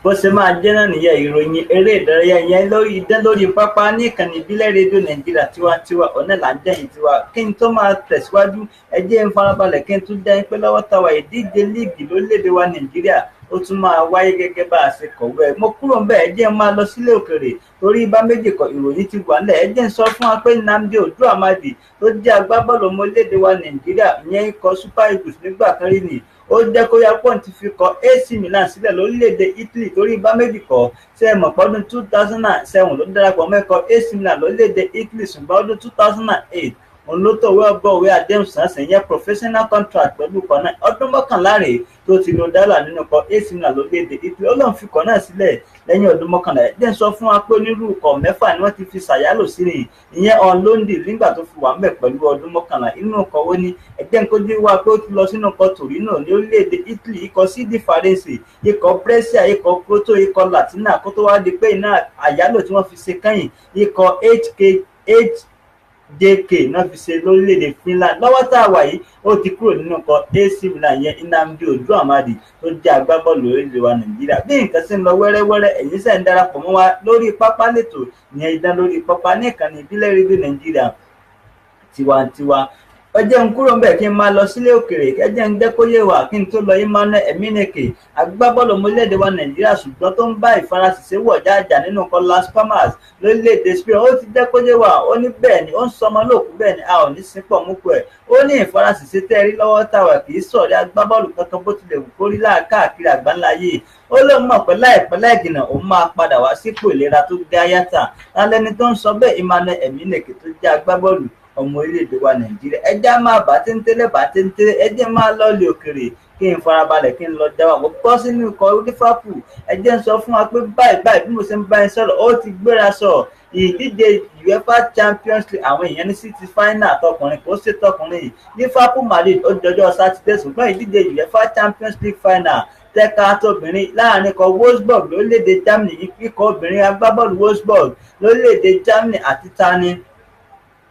Bó ṣe máa jẹ́ náà nìyẹn. Ìròyìn eré ìdárayá yẹn lórí Idán Lórí Pápá ní ìkànnì ìbílẹ̀ Rédíò Nàìjíríà Tiwantiwa, ọ̀nà là ń jẹ́yìn tiwa. Kí n tó máa tẹ̀síwájú, ẹ jẹ́ n farabalẹ̀ kí n tún jẹ́ pé lọ́wọ́ táwa, ìdíje líìgì lórílẹ̀‐èdè wa Nàìjíríà ó tún máa wáyé gẹ́gẹ́ bá a ṣe kọ̀wé ẹ̀. Mo kúrò ń bẹ̀, ẹ jẹ́ n máa lọ sílé òkèrè torí bá méjì kọ, ìròyìn ti wà ńlẹ̀. Ẹ jẹ́ n sọ fún wa pé Nnamdi Oduamadi tó jẹ́ agbábọ́ọ̀lù ọmọ orílẹ̀-èdè wa Nàìjíríà, ìyẹn ikọ̀ Super Eagles nígbà kan rí ni, ó jẹ́ kó yá pọ́ùn ti fi kọ AC Milan sílẹ̀ lórílẹ̀‐èdè Italy torí bá méjì kọ́. Ṣe é mọ̀ pọ́dún 2007 ló darapọ̀ mẹ́kọ̀ AC Milan lórílẹ̀‐èdè Italy, ṣùgbọ́n ọdún 2008 òun ló tọ̀wé ọgbọ́n òwe àdéhùn sànsìn yẹn, professional contract, pẹ̀lú ikọ̀ náà. Ọdún 11 rèé tó ti lo dálà nínú ikọ̀ AC Milan lórílẹ̀‐èdè Italy. Ó lóun fi ikọ̀ náà sílẹ̀ lẹ́yìn ọdún 11. Ẹ̀ jẹ́ ń sọ fún wa pé onírúurú ikọ̀ mẹ́fà ni wọ́n ti fi ṣàyálò sí ni, ìyẹn on loan deal, nígbà tó fi wà ńbẹ̀ pẹ̀lú ọdún 11. Inú ikọ̀ wo ni? Ẹ jẹ́ ń kójú wá pé ó ti lọ sínú ikọ̀ Torino ní orílẹ̀-èdè Italy, ikọ̀ CD Farense, ikọ̀ Brescia, ikọ̀ Porto, ikọ̀ Latina, kó tó wá di pé iná àyálò tí wọ́n fi ṣe kẹ́yìn, ikọ̀ HK HJK náà fi ṣe lórílẹ̀‐èdè Finland. Lọ́wọ́ tá a wà yìí, ó ti kúrò nínú ikọ̀ AC Milan yẹn, Nnamdi Oduamadi tó jẹ́ agbábọ́ọ̀lù orílẹ̀ wa Nàìjíríà. Bí nǹkan ṣe ń lọ wẹ́rẹ́wẹ́rẹ́, ẹ̀yin ṣe ń darapọ̀ mọ́ wa lórí pápá lẹ́tọ̀ ìyẹn Idán Lórí Pápá ní ìkànnì ìbílẹ̀ Rédíò Nàìjíríà Tiwantiwa. Ẹ jẹ́ n kúrò ńbẹ̀ kí n máa lọ sílé òkèrè. Ẹ jẹ́ ń jẹ́ kó yé wa kí n tó lọ, Emmanuel Emenike, agbábọ́ọ̀lù ọmọlẹ́dẹ̀ wa Nàìjíríà ṣùgbọ́n tó ń bá ìfarasìṣe wọ̀ jáàjà nínú ikọ̀ Las Palmas lórílẹ̀‐èdè Spain, ó ti jẹ́ kó yé wa. Ó ní bẹ́ẹ̀ ni ó ń sọmọ lóòkú, bẹ́ẹ̀ ni a ò ní sípò múkú ẹ̀. Ó ní ìfarasìṣe tẹ́ rí lọ́wọ́ táwa kì í sọ̀rí agbábọ́ọ̀lù kankan bó tilẹ̀ wù kó rí káàkiri àgbáńlá yìí. Ó lóun mọ̀ pé láìpẹ́ láìjìnà òun máa padà wá sípò ìlera tó gá yàtà. Lálẹ́ni tó ń sọ bẹ́ẹ̀? Emmanuel Emenike tó jẹ́ agbábọ́ọ̀lù ọmọ orílẹ̀-èdè wa Nàìjíríà. Ẹjẹ́ á máa bá téńtélé bá téńtélé, ẹjẹ́ máa lọ lè òkèrè kí n farabalẹ̀ kí n lọ jáwọ́. Mo bọ́ sínú ikọ̀ Liverpool. Ẹjẹ́ ń sọ fún wa pé báyìí báyìí bí mo ṣe ń bá yín sọ̀rọ̀, ó ti gbéra sọ ìdíje UEFA Champions League, àwọn èèyàn ní city final tọkùnrin kò ṣe tọkùnrin yìí, Liverpool Madrid, ó jọjọ́ Sátidé, ṣùgbọ́n ìdíje UEFA Champions League final tẹ́ka tóbìnrin láàrin ikọ̀ Wolfsburg lórílẹ̀‐èdè Germany, ikọ̀ obìnrin agbábọ́ọ̀lù Wolfsburg lórílẹ̀‐èdè Germany àti tani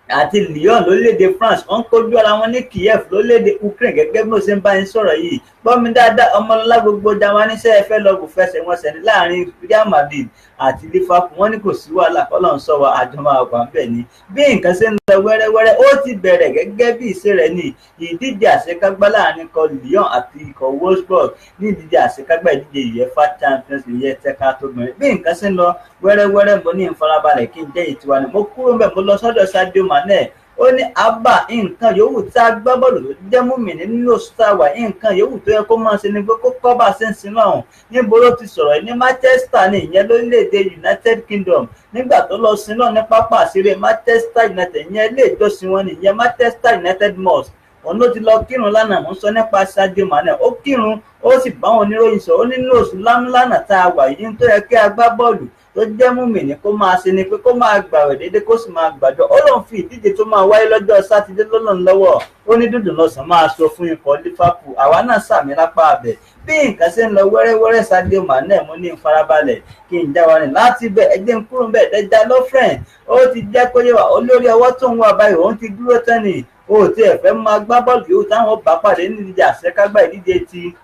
àti Lyon lórílẹ̀‐èdè France, wọ́n kojú ara wọn ní Kiev lórílẹ̀‐èdè Ukraine gẹ́gẹ́ bí mo ṣe ń bá yín sọ̀rọ̀ yìí. Gbọ́ mi dáadáa, ọmọlọ́lá gbogbo Jámánì, ṣe é fẹ́ lọ kò fẹsẹ̀ wọn sẹ́ni láàrin Real Madrid àti Liverpool? Wọ́n ní kò sí wàhálà, kọ́lọ́ ń sọ wa, àjọ máa wà ń bẹ̀ ni. Bí nǹkan ṣe ń lọ wẹ́rẹ́wẹ́rẹ́, ó ti bẹ̀rẹ̀ gẹ́gẹ́ bí ìṣe rẹ̀ ní ìdíje àṣekágbá láàrin ikọ̀ Lyon àti ikọ̀ Wolfsburg ní ìdíje àṣekágbá ìdíje UEFA Champions League yẹn tẹ́ka tó bẹ̀rẹ̀. Bí nǹkan ṣe ń lọ wẹ́rẹ́wẹ́rẹ́, mo ní ìfarabalẹ̀ kí n jẹ́ ìtiwa ni. Mo kúrò mbẹ̀, mo lọ sọ́dọ̀ Sadio Mane. Ó ní abba nǹkan yòówù tí agbábọ́ọ̀lù tó jẹ́ múmi nínú oṣù tá a wà, nǹkan yòówù tó yẹ kó máa ṣe ni pé kó kọ́ bá a ṣe ń sin lọ́hùn. Níbo ló ti sọ̀rọ̀? Ní Manchester ní, ìyẹn lórílẹ̀‐èdè United Kingdom, nígbà tó lọ sin lọ́hùn ní pápá àṣírí Manchester United, ìyẹn ilé ìjọsìn wọn ní, ìyẹn Manchester United Mosque, òun ló ti lọ kírun lánàá. Mo ń sọ nípa Sadio Mane. Ó kírun, ó sì bá wọn oníròyìn sọ. Ó nínú oṣù lámúlánà tá a wà yìí, tó yẹ kí agbábọ́ọ̀lù tó jẹ́ múmìnì kó máa ṣe ni pé kó máa gbàwẹ̀ déédéé, kó sì máa gbàdúrà. Ó lóun fi ìdíje tó máa wáyé lọ́jọ́ Sátidé lọ́nà lọ́wọ́. Ó ní dúdùn lọ́sàn máa sọ fún ikọ̀ Liverpool. Àwa náà sàmì lápá abẹ. Bí nǹkan ṣe ń lọ wẹ́rẹ́wẹ́rẹ́, Sadio Mane, mo ní ìfarabalẹ̀ kí n já wa rìn láti bẹ̀. Ẹgbẹ́ ń kúrò bẹ́ẹ̀ dẹ́jà lọ́fẹ̀ẹ́. Ó ti jẹ́ kó yé wa, olórí ọwọ́ tó ń wà báyìí, òun ti dúró tán ni ó tiẹ̀ fẹ́ máa gbá bọ́ọ̀lù yòówù táwọn bá pàdé ní ìdíje àṣekágbá ìdíje ti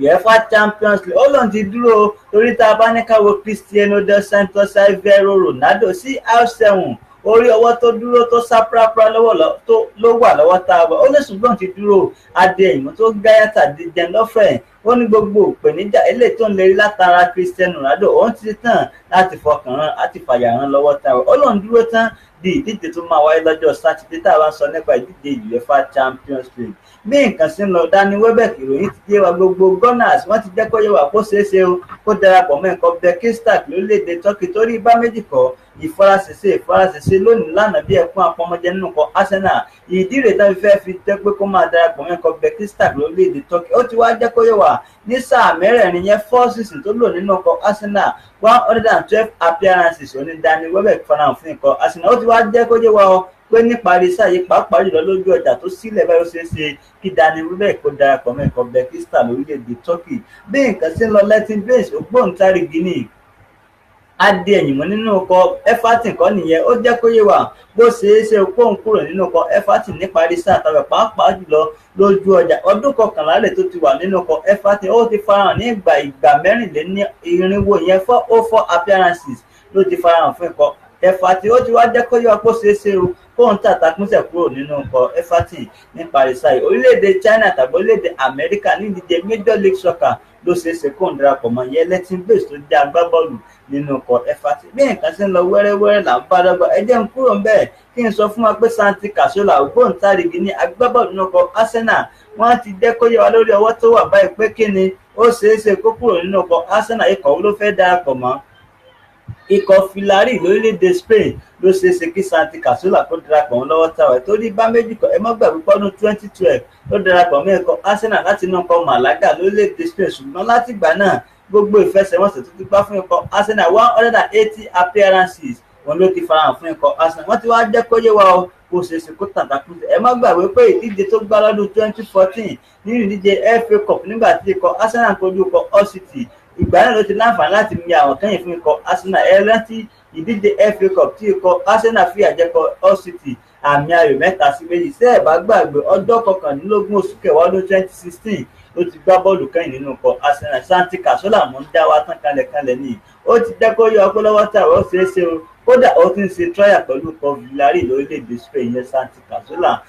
UEFA Champions League. Ó lóun ti dúró torí tá a bá ní ká wo Cristiano dos Santos Aveiro Ronaldo CR7, orí ọwọ́ tó dúró tó sá prápra lọ́wọ́ ló wà lọ́wọ́ tá a wà. Ó ní ṣùgbọ́n ti dúró adé ìmú tó gáyàtà díjẹ lọ́fẹ̀ẹ́. Ó ní gbogbo ìpèníjà eléyìí tó ń lérí látara Cristiano Ronaldo, òun ti tàn láti fọkàn rán láti fàyà rán lọ́wọ́ tá a wà. Ó lóun dúró tán di ìdíje tó máa wáyé lọ́jọ́ Sátidé tá a bá ń sọ nípa ìdíje UEFA Champions League. Bí nǹkan ṣe ń lọ, Danny Welbeck, ìròyìn ti dé wa, gbogbo Gunners wọ́n ti jẹ́ kó yé wa kó ṣeé ṣe o kó darapọ̀ mọ́ ikọ̀ Besiktas lórílẹ̀‐èdè Turkey torí bá méjì kọ́, ìfarasẹ̀sẹ̀ ìfarasẹ̀sẹ̀ lónìí lánàá bí ẹkún apọmọjẹ nínú ikọ̀ Arsenal. Ìdí rèé tán fi fẹ́ fi jẹ́ pé kó máa darapọ̀ mọ́ ikọ̀ Besiktas lórílẹ̀‐èdè Turkey. Ó ti wá jẹ́ kó yé wa ní sáà mẹ́rẹ̀ẹ̀rin yẹn, four season tó lò nínú ikọ̀ Arsenal, 112 appearances òní Danny Welbeck farahàn fún ikọ̀ Arsenal. Ó ti wá jẹ́ kó yé wa ọ pé níparí sáà yìí, pàápàá jùlọ lójú ọjà tó sílẹ̀ báyìí, ó ṣeé ṣe kí Danny Welbeck kó darapọ̀ mọ́ ikọ̀ Besiktas lórílẹ̀‐èdè Turkey. Bí nǹkan ṣe ń lọ, Leighton Baines, ògbóǹtarìgì ni. Adé ẹ̀yìnmọ́ nínú ọkọ̀ Everton kọ́ nìyẹn. Ó jẹ́ kó yé wa bó ṣeé ṣe kóun kúrò nínú ọkọ̀ Everton níparí sáà tàbí pàápàá jùlọ lójú ọjà. Ọdún 11 rẹ̀ tó ti wà nínú ọkọ̀ Everton, ó ti farahàn ní ìgbà 424 yẹn 404 appearances ló ti farahàn fún ikọ̀ Everton. Ó ti wá jẹ́ kó yé wa bó ṣeé ṣe o kóun tàtàkùnṣẹ̀ kúrò nínú ọkọ̀ Everton níparí sáà yìí. Orílẹ̀-èdè China tàbí orílẹ̀-èdè Amẹ́ríkà ní ìdíje Major League Soccer ló ṣeé ṣe kóun darapọ̀ mọ́ yẹn Leighton Baines tó jẹ́ agbábọ́ọ̀lù nínú ọkọ̀ Everton. Bí nǹkan ṣe ń lọ wẹ́rẹ́wẹ́rẹ́ là ń bá dọ́gba. Ẹ jẹ́ n kúrò ń bẹ́ẹ̀ kí n sọ fún wa pé Santi Cazorla ògbóǹtarìgì ní agbábọ́ọ̀lù nínú ọkọ̀ Arsenal, wọ́n ti jẹ́ kó yé wa lórí ọwọ́ tó wà báyìí pé kí ni ó ṣeé ṣe kó kúrò nínú ọkọ̀ Arsenal. Ikọ̀ ló fẹ́ darapọ̀ mọ́? Ikọ̀ Villarreal lórílẹ̀‐èdè Spain ló ṣeé ṣe kí Santi Cazorla kó darapọ̀ mọ́ lọ́wọ́ táwa torí bá méjì kọ. Ẹ má gbàgbé pọ́dún 2012 ló darapọ̀ mọ́ ikọ̀ Arsenal láti inú ikọ̀ Malaga lórílẹ̀‐èdè Spain, ṣùgbọ́n látìgbà náà gbogbo ìfẹsẹ̀wọnsẹ̀ tó ti gbá fún ikọ̀ Arsenal 180 appearances wọn ló ti farahàn fún ikọ̀ Arsenal. Wọ́n ti wá jẹ́ kó yé wa o kó ṣeé ṣe kó tàtàkùn. Ẹ má gbàgbé pé ìdíje tó gbá lọ́dún 2014 nínú ìdíje FA Cup nígbà tí ikọ̀ Arsenal kojú ikọ̀ Hull City, ìgbà náà ló ti láǹfààní láti mi àwọn kẹ́yìn fún ikọ̀ Arsenal. Ẹ rántí ìdíje FA Cup tí ikọ̀ Arsenal fìyà jẹ ikọ̀ Hull City àmì ayò 3-2. Ṣé ẹ bá gbàgbé ọjọ́ 29 oṣù kẹwàá ọdún 2016 ló ti gbá bọ́ọ̀lù kẹ́yìn nínú ikọ̀ Arsenal. Santi Cazorla mọ̀ ń dá wa tán kalẹ̀kalẹ̀ ni ó ti jẹ́ kó yọ ọpẹ́ lọ́wọ́ tí àwọn ṣeé ṣe o. Kódà ó ti ń ṣe trial pẹ̀lú ikọ̀ Villarreal lórílẹ̀‐èdè Spain yẹn Santi Cazorla.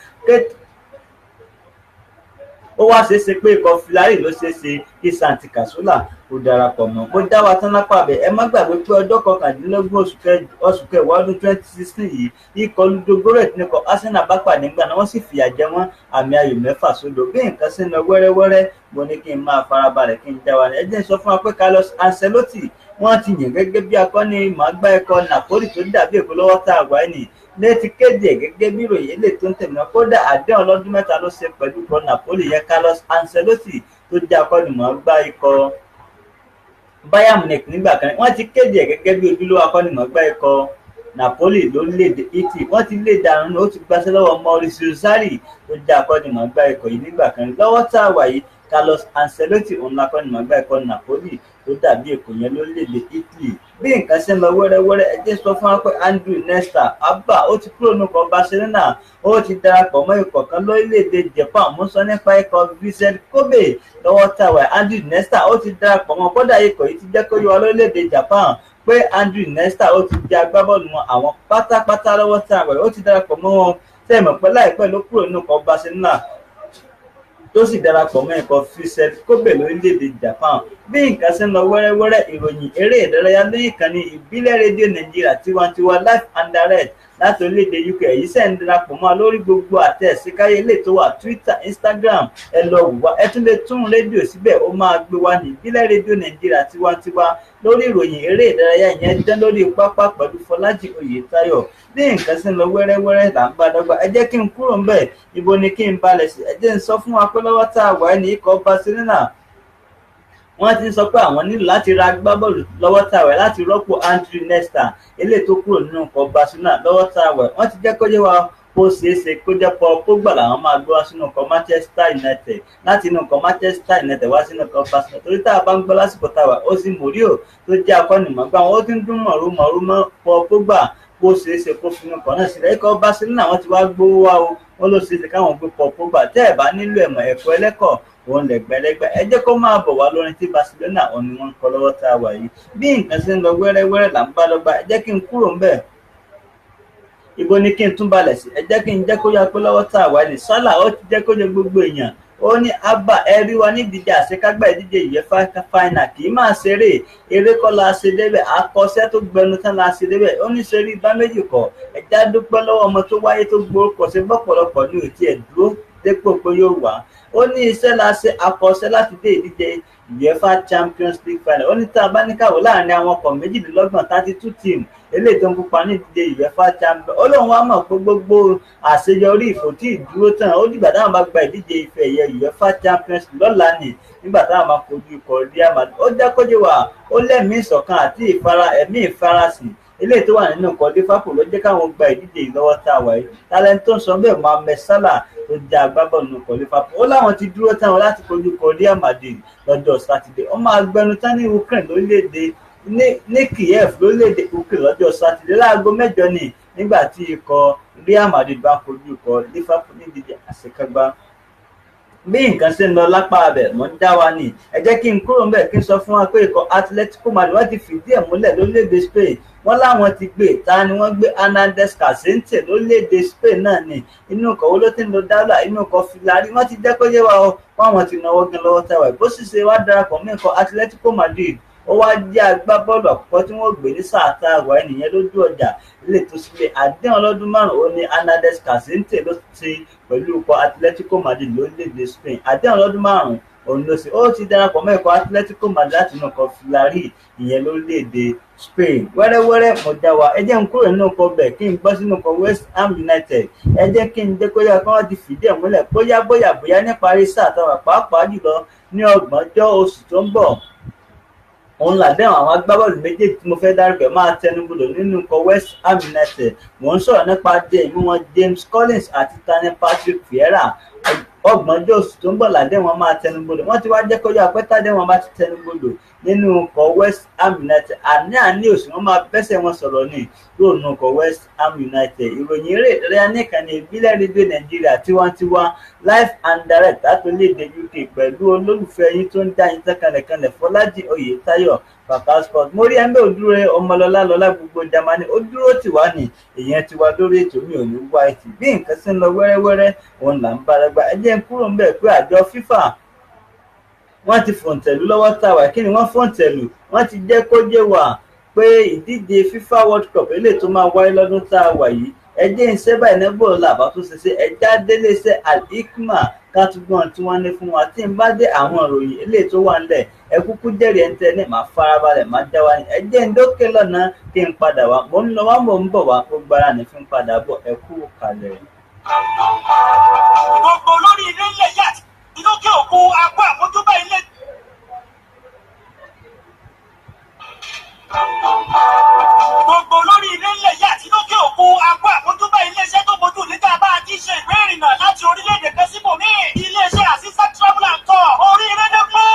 Ó wá ṣeé ṣe pé ikọ̀ Villarreal ló ṣeé ṣe kí Santi Cazorla kó darapọ̀ mọ́. Mo dá wa tán lápá abẹ. Ẹ má gbàgbé pé ọjọ́ 19 oṣù kẹwàá ọdún 2016 yìí ikọ̀ Ludogorets ní ikọ̀ Arsenal bá pàdé nígbà náà, wọ́n sì fìyà jẹ wọ́n àmì ayò 6-0. Bí nǹkan ṣe ń lọ wẹ́rẹ́wẹ́rẹ́ mo ní kí n máa farabalẹ̀ kí n já wa ní. Ẹ jẹ́ n sọ fún wa pé Carlos Ancelotti wọ́n ti yàn gẹ́gẹ́ bí akọ́nimọ̀ọ́gbá ikọ̀ Napoli tó dàbí èkó lọ́wọ́ tá a wà ní lè ti kéde ẹ̀ gẹ́gẹ́ bí ìròyìn eléyìí tó ń tẹ̀mí náà. Kódà àdéhùn ọlọ́dún 3 ló ṣe pẹ̀lú ikọ̀ Napoli yẹn Carlos Ancelotti tó jẹ́ akọ́nimọ̀ọ́gbá ikọ̀ Bayern Munich nígbà kan. Wọ́n ti kéde ẹ̀ gẹ́gẹ́ bí ojúlówó akọ́nimọ̀ọ́gbá ikọ̀ Napoli lórílẹ̀‐èdè Italy. Wọ́n ti lé dànù, ó ti gbaṣẹ́ lọ́wọ́ Mauricio Sarri tó jẹ́ akọ́nimọ̀ọ́gbá ikọ̀ yìí nígbà kan. Lọ́wọ́ tá a wà yìí Carlos Ancelotti òun lakọ́nimọ̀ọ́gbá ikọ̀ Napoli tó dàbí èkó yẹn lórílẹ̀‐èdè Italy. Bí nǹkan ṣe ń lọ wẹ́rẹ́wẹ́rẹ́ ẹ jẹ́ sọ fún wa pé Andrew Nesta abba ó ti kúrò nínú Barcelona, ó ti darapọ̀ mọ́ ikọ̀ kan lórílẹ̀‐èdè Japan. Mo sọ nípa ikọ̀ Vissel Kobe lọ́wọ́ tàwa. Andrew Nesta ó ti darapọ̀ mọ́, kódà ikọ̀ yìí ti jẹ́ kó yọ lórílẹ̀‐èdè Japan pé Andrew Nesta ó ti di agbábọ́ọ̀lù wọn àwọn pátápátá lọ́wọ́ tàwa. Ó ti darapọ̀ mọ́ wọn tẹ̀mọ̀ pé láìpẹ́ ló kúrò nínú Barcelona tó sì darapọ̀ mọ́ ikọ̀ Vissel Kobe lórílẹ̀‐èdè Japan. Bí nǹkan ṣe ń lọ wẹ́rẹ́wẹ́rẹ́ ìròyìn eré ìdárayá ní ìkànnì ìbílẹ̀ rédíò Nàìjíríà tiwantiwa live and direct láti orílẹ̀-èdè UK. Èyí ṣe ń darapọ̀ mọ́ lórí gbogbo àtẹ ìsíkáyé ilé tó wà Twitter, Instagram, ẹ lọ wò wá. Ẹ tún lè tún rédíò síbẹ̀, ó máa gbé wa ní ìbílẹ̀ rédíò Nàìjíríà tiwantiwa lórí ìròyìn eré ìdárayá ìyẹn dán lórí pápá pẹ̀lú Fọlájì Oyètáyọ̀. Bí nǹkan ṣe ń lọ wẹ́rẹ́wẹ́rẹ́ là ń bá dọ́gba. Ẹ jẹ́ kí n kúrò ń bẹ̀, ibo ni kí n balẹ̀ sí? Ẹ jẹ́ n sọ fún wa pé lọ́wọ́ tá a wà ní ikọ̀ Barcelona wọ́n ti sọ pé àwọn nílò láti ra agbábọ́ọ̀lù lọ́wọ́ tá a wà láti rọ́pò Andrew Nesta eléyìí tó kúrò nínú ikọ̀ Barcelona lọ́wọ́ tá a wà. Wọ́n ti jẹ́ kó yé wa kó ṣeé ṣe kó jẹ́ Paul Pogba làwọn máa gbé wá sínú ikọ̀ Manchester United láti inú ikọ̀ Manchester United wá sínú ikọ̀ Barcelona torí tá a bá ń gbọ́ lásìkò tá a wà ó sì Mourinho tó jẹ́ akọ́nìmọ̀gbá wọn ó ti ń dún mọ̀rú mọ́ Paul Pogba bó ṣeé ṣe kó finú ikọ̀ náà sílẹ̀. Ikọ̀ Barcelona wọ́n ti wá gbówó wá o, wọ́n ló ṣeé ṣe káwọn gbé Paul Pogba. Tẹ́ ẹ̀ bá nílò ẹ̀mọ̀ ẹ̀kọ́ ẹlẹ́kọ̀ọ́ òun lẹ̀gbẹ́lẹ́gbẹ́. Ẹ jẹ́ kó máa bọ̀ wá lórin tí Barcelona òun ni wọ́n ń kọ lọ́wọ́ tá a wà yìí. Bí nǹkan ṣe ń lọ wẹ́rẹ́wẹ́rẹ́ là ń bá lọ́gbà. Ẹ jẹ́ kí n kúrò ńbẹ̀, ibo ni kí n tún balẹ̀ sí? Ẹ jẹ́ kí n jẹ́ kó yá pé lọ́wọ́ tá a wà ní Salah ó ti jẹ́ kó yẹ gbogbo èèyàn. Ó ní abba ẹ rí wa nídìíje àṣekágbá ìdíje UEFA final kì í máa ṣeré, eré kọ́ la ṣe débẹ̀, akọ́ṣẹ́ tó gbẹnu tán la ṣe débẹ̀. Ó ní ṣeré ibà méjì kọ́, ẹ̀já dúpẹ́ lọ́wọ́ ọmọ tó wáyé tó gborúkọ ṣe bọ́pọ̀lọpọ̀ ní òtí ẹ̀ dúró dépò pé yóò wá. Ó ní iṣẹ́ la ṣe akọ́ṣẹ́ láti dé ìdíje UEFA Champions League final. Ó ní tá a bá ní káwọ́ láàrin àwọn ọkọ̀ 22 32 team eléyìí tó ń kópa ní ìdíje UEFA Champions. Ó lóun wá mọ̀ pé gbogbo àṣeyọrí ìfòtí ìdúró tán ó dìgbà táwọn bá gba ìdíje ife ẹ̀yẹ UEFA Champions League lọ́la nì nígbà táwọn máa kojú ikọ̀ Real Madrid. Ó jẹ́ kó jẹ́ wà ó lẹ́mìí ìṣọ̀kan àti ẹ̀mí ìfarasìn eléyìí tó wà nínú ikọ̀ Liverpool ló jẹ́ káwọn gba ìdíje yìí lọ́wọ́ tá a wà yìí. Talent tó ń sọ bẹ́ẹ̀ Mohamed Salah tó jẹ́ agbábọ́ọ̀lù nínú ikọ̀ Liverpool. Ó láwọn ti dúró táwọn láti kojú ikọ̀ Real Madrid lọ́jọ́ Sátidé. Ó máa gbẹnu tán ní Ukraine lórílẹ̀‐èdè ní Kiev lórílẹ̀‐èdè Ukraine lọ́jọ́ sátidé láago 8 ní nígbà tí ikọ̀ Real Madrid bá kojú ikọ̀ Liverpool ní ìdíje àṣekágbá. Bí nǹkan ṣe ń lọ lápá abẹ mọ́ ń dá wa ní. Ẹ jẹ́ kí n kúrò ńbẹ̀ kí n sọ fún wa pé ikọ̀ Atletico Madrid wọ́n ti fìdí ẹ̀ múlẹ̀ lórílẹ̀‐èdè Spain. Wọ́n láwọn ti gbé ta ni wọ́n gbé Hernandez Casente lórílẹ̀‐èdè Spain náà ni. Inú ọkọ̀ wo ló ti ń lo dálà, inú ọkọ̀ Filari wọ́n ti jẹ́ kó yé wa o wọ́n ti náwó gan lọ́wọ́ táwa. Bó sì ṣe wá darapọ̀ mọ́ ikọ̀ Atletico Madrid, ó wá jẹ́ agbábọ́ọ̀lù àkọ́kọ́ tí wọ́n gbé ní sáà tá a wà nìyẹn lójú ọjà ilé tó sílé àdéhùn ọlọ́dún 5 ó ní Hernandez Casente ló ti pẹ̀lú ikọ̀ Atletico Madrid lórílẹ̀‐èdè Spain. Àdéhùn ọlọ́dún 5 òun ló ṣe, ó ti darapọ̀ mọ́ ikọ̀ Atletico Madrid láti inú ikọ̀ Filari ìyẹn lórílẹ̀‐èdè Spain. Wẹ́rẹ́wẹ́rẹ́ mo já wa, ẹ jẹ́ n kúrò nínú ikọ̀ bẹ̀ kí n gbọ́ sínú ikọ̀ West Ham United. Ẹ jẹ́ kí n jẹ́ kó yá kí wọ́n ti fìdí ẹ̀ múlẹ̀ bóyá bóyá bóyá níparí sáà táwọn pàápàá jùlọ ní ọgbọ̀njọ́ oṣù tó ń bọ̀ òun làdéhùn àwọn agbábọ́ọ̀lù méjèèjì tí mo fẹ́ dárúkọ máa tẹnubodò nínú ikọ̀ West Ham United. Mò ń sọ̀rọ̀ nípa ìmú wọn James Collins àti tani Patrick Vieira. Ọgbọ̀njọ́ oṣù tó ń bọ̀ làdéhùn wọn máa tẹnubodò. Wọ́n ti wá jẹ́ kó yá pé tádé wọn bá ti tẹnubodò nínú ikọ̀ West Ham United, àní àní òsì wọn máa bẹ́sẹ̀ wọn sọ̀rọ̀ ní lóònù ikọ̀ West Ham United. Ìròyìn eré ìdárayá nìkan ní ìbílẹ̀ rédíò Nàìjíríà tiwantiwa live and direct látòlédè UK pẹ̀lú olólùfẹ́ yín tó ń dá yín tán kanlẹ̀kanlẹ̀ Fọlájì Oyètáyọ̀ Bàbá Sport. Mo rí ẹgbẹ́ òdúró ọmọlọ́lá lọ́lá gbogbo Jámánì ó dúró tì wá ní ìyẹn ti wá lórí ètò mi ò ní wá ẹtì bí nǹkan ṣe ń lọ wẹ́rẹ́wẹ́rẹ́ òun là ń bára gbà. Ẹ jẹ́ n kúrò ńbẹ̀ pé àjọ FIFA wọ́n ti fòǹtẹ̀lù lọ́wọ́ tàwa. Kí ni wọ́n fòǹtẹ̀lù? Wọ́n ti jẹ́ kó yé wa pé ìdíje FIFA World Cup eléyìí tó máa wáyé lọ́dún tá a wà yìí, ẹ jẹ́ ń ṣe báyìí náà bò làbá tó ṣe ṣe ẹja délé iṣẹ́ Al-Hikma kátúgbọ́n tí wọ́n ní fún wa. Tí n bá dé àwọn ìròyìn eléyìí tó wà ńlẹ̀ ẹ kúkú jẹ́rìí ẹ̀ ń tẹ́ ní màá farabalẹ̀ máa já wa ní. Ẹ jẹ́ ń dókè lọ́nà kí n padà wá, mò ń lọ wá mò ń bọ̀ wá, gbogbo ara ní fi ń padà bọ̀, ẹ kú kalẹ̀. Gbogbo olórí ilé ńlẹ̀ yá àti lókè òkun apá àmójúbá ilé. Gbogbo olórí ilé ńlẹ̀ yá àti lókè òkun apá àmójúbá iléeṣẹ́ tó bójú níta bá a ti ṣe ìwé ìrìnnà láti orílẹ̀-èdè kan síbòmíì. Iléeṣẹ́ Asisa Travel and Tour oríire dé pé.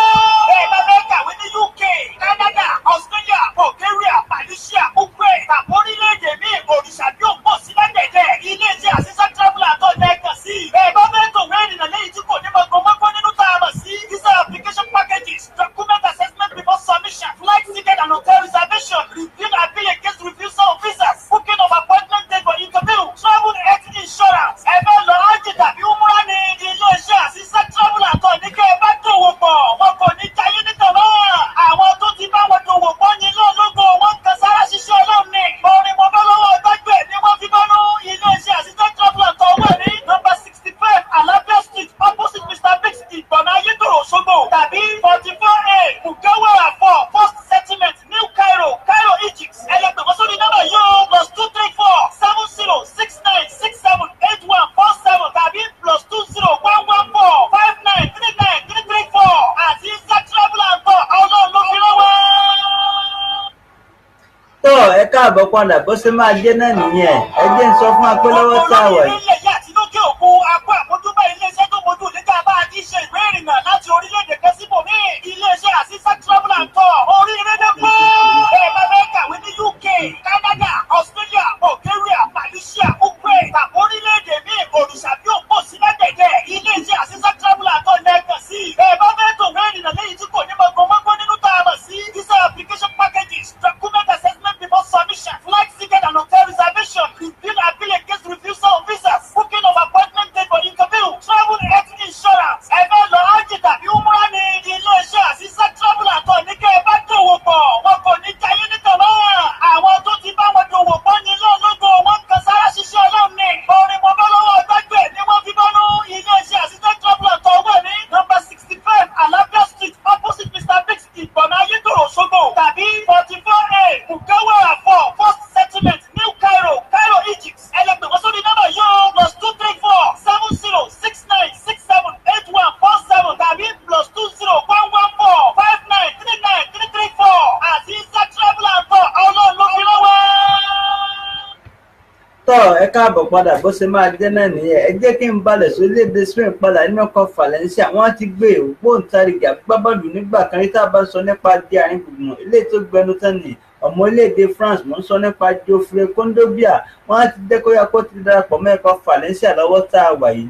Bẹ́ẹ̀ bá fẹ́ kàwé ní UK, Canada, Australia, Bulgaria, Malaysia, Ukraine tàbí orílẹ̀-èdè míì òrìṣà bí ó pọ̀ sí lágbẹ̀dẹ̀. Iléeṣẹ́ Asisa Travel and Tour lẹ́ẹ̀kan sí. Bẹ́ẹ̀ bá fẹ́ tòwé ìrìnnà lẹ́yìn tí kò ní mọ̀gbọ́n nínú tá a mọ̀ sí. Visa application packages, document assessment before submission, flight ticket and hotel reservation, review appeal against refusal of visas, booking of appointment date for interview, travel health insurance. Ẹ fẹ́ lọ ájì tàbí umrah ní ilé-iṣẹ́ Asisa Travel and Tour ní kẹ́ ẹ bá dòwò pọ̀. Wọn kò ní jayé nítorí náà. Àwọn tó ti bá wọn dòwò pọ̀ ní lọ́lọ́gbọ̀ wọn kan sára ṣiṣẹ́ ọlọ́run ni. Orin mo bá lọ́wọ́ gbàgbé ni wọ́n fi bọ́nú. Ilé-iṣẹ́ Asisa Travel and Tour wà ní nọ́mbà 65 Alafia Street opposite Mr. Biggs Ìgbọ̀nà Ayétòrò Òṣogbo tàbí 44A Mugawara 4 First Settlement New Cairo, Cairo, Egypt. Ẹ lè pè wọ́n sórí nọ́mbà yìí o +234 70 69 67 8147 tàbí +20 114 59 39 334. Asisa Travel and Tour ọlọ́run ló fi rán wá. Tó ẹ káàbọ̀ padà, bó ṣe máa jẹ́ náà nìyẹn. Ẹ jẹ́ ń sọ fún wa pé lọ́wọ́ tá a wà yìí. Ilé yìí àti lókè òkun apá àmójúbá iléeṣẹ́ tó mojú níta bá a ti ṣe ìwé ìrìnnà láti orílẹ̀-èdè kan síbòmíì. Iléeṣẹ́ Asisa Travel and Tour oríire dé pé. Bẹ́ẹ̀ bá fẹ́ kàwé ní UK, Canada, Australia, Bulgaria, Malaysia, Ukraine tàbí orílẹ̀-èdè míì òrìṣà bí ó pọ̀ sí lágbẹ̀dẹ̀. Iléeṣẹ́ Asisa Travel and Tour lẹ́ẹ̀kan sí. Bẹ́ẹ̀ bá fẹ́ tòwé ìrìnnà lẹ́yìn tí kò ní mọ̀gbọ́n nínú tá a mọ̀ sí. Visa application packages, document assessment before submission, flight ticket and hotel reservation, review appeal against refusal of visas, Káàbọ̀ padà, bó ṣe máa jẹ́ náà nìyẹn. Ẹ jẹ́ kí n balẹ̀ sórílẹ̀-èdè Spain padà nínú ọkọ̀ Valencia. Wọ́n ti gbé ògbóǹtarìgì agbábọ́ọ̀lù nígbà kan rí tá a bá sọ nípa di àárín gbùngbùn ilé tó gbẹnu tán ni ọmọ orílẹ̀-èdè France. Mò ń sọ nípa Geoffrey Kondogbia. Wọ́n ti jẹ́ kó yá kó ti darapọ̀ mọ́ ikọ̀ Valencia lọ́wọ́ tá a wà yìí.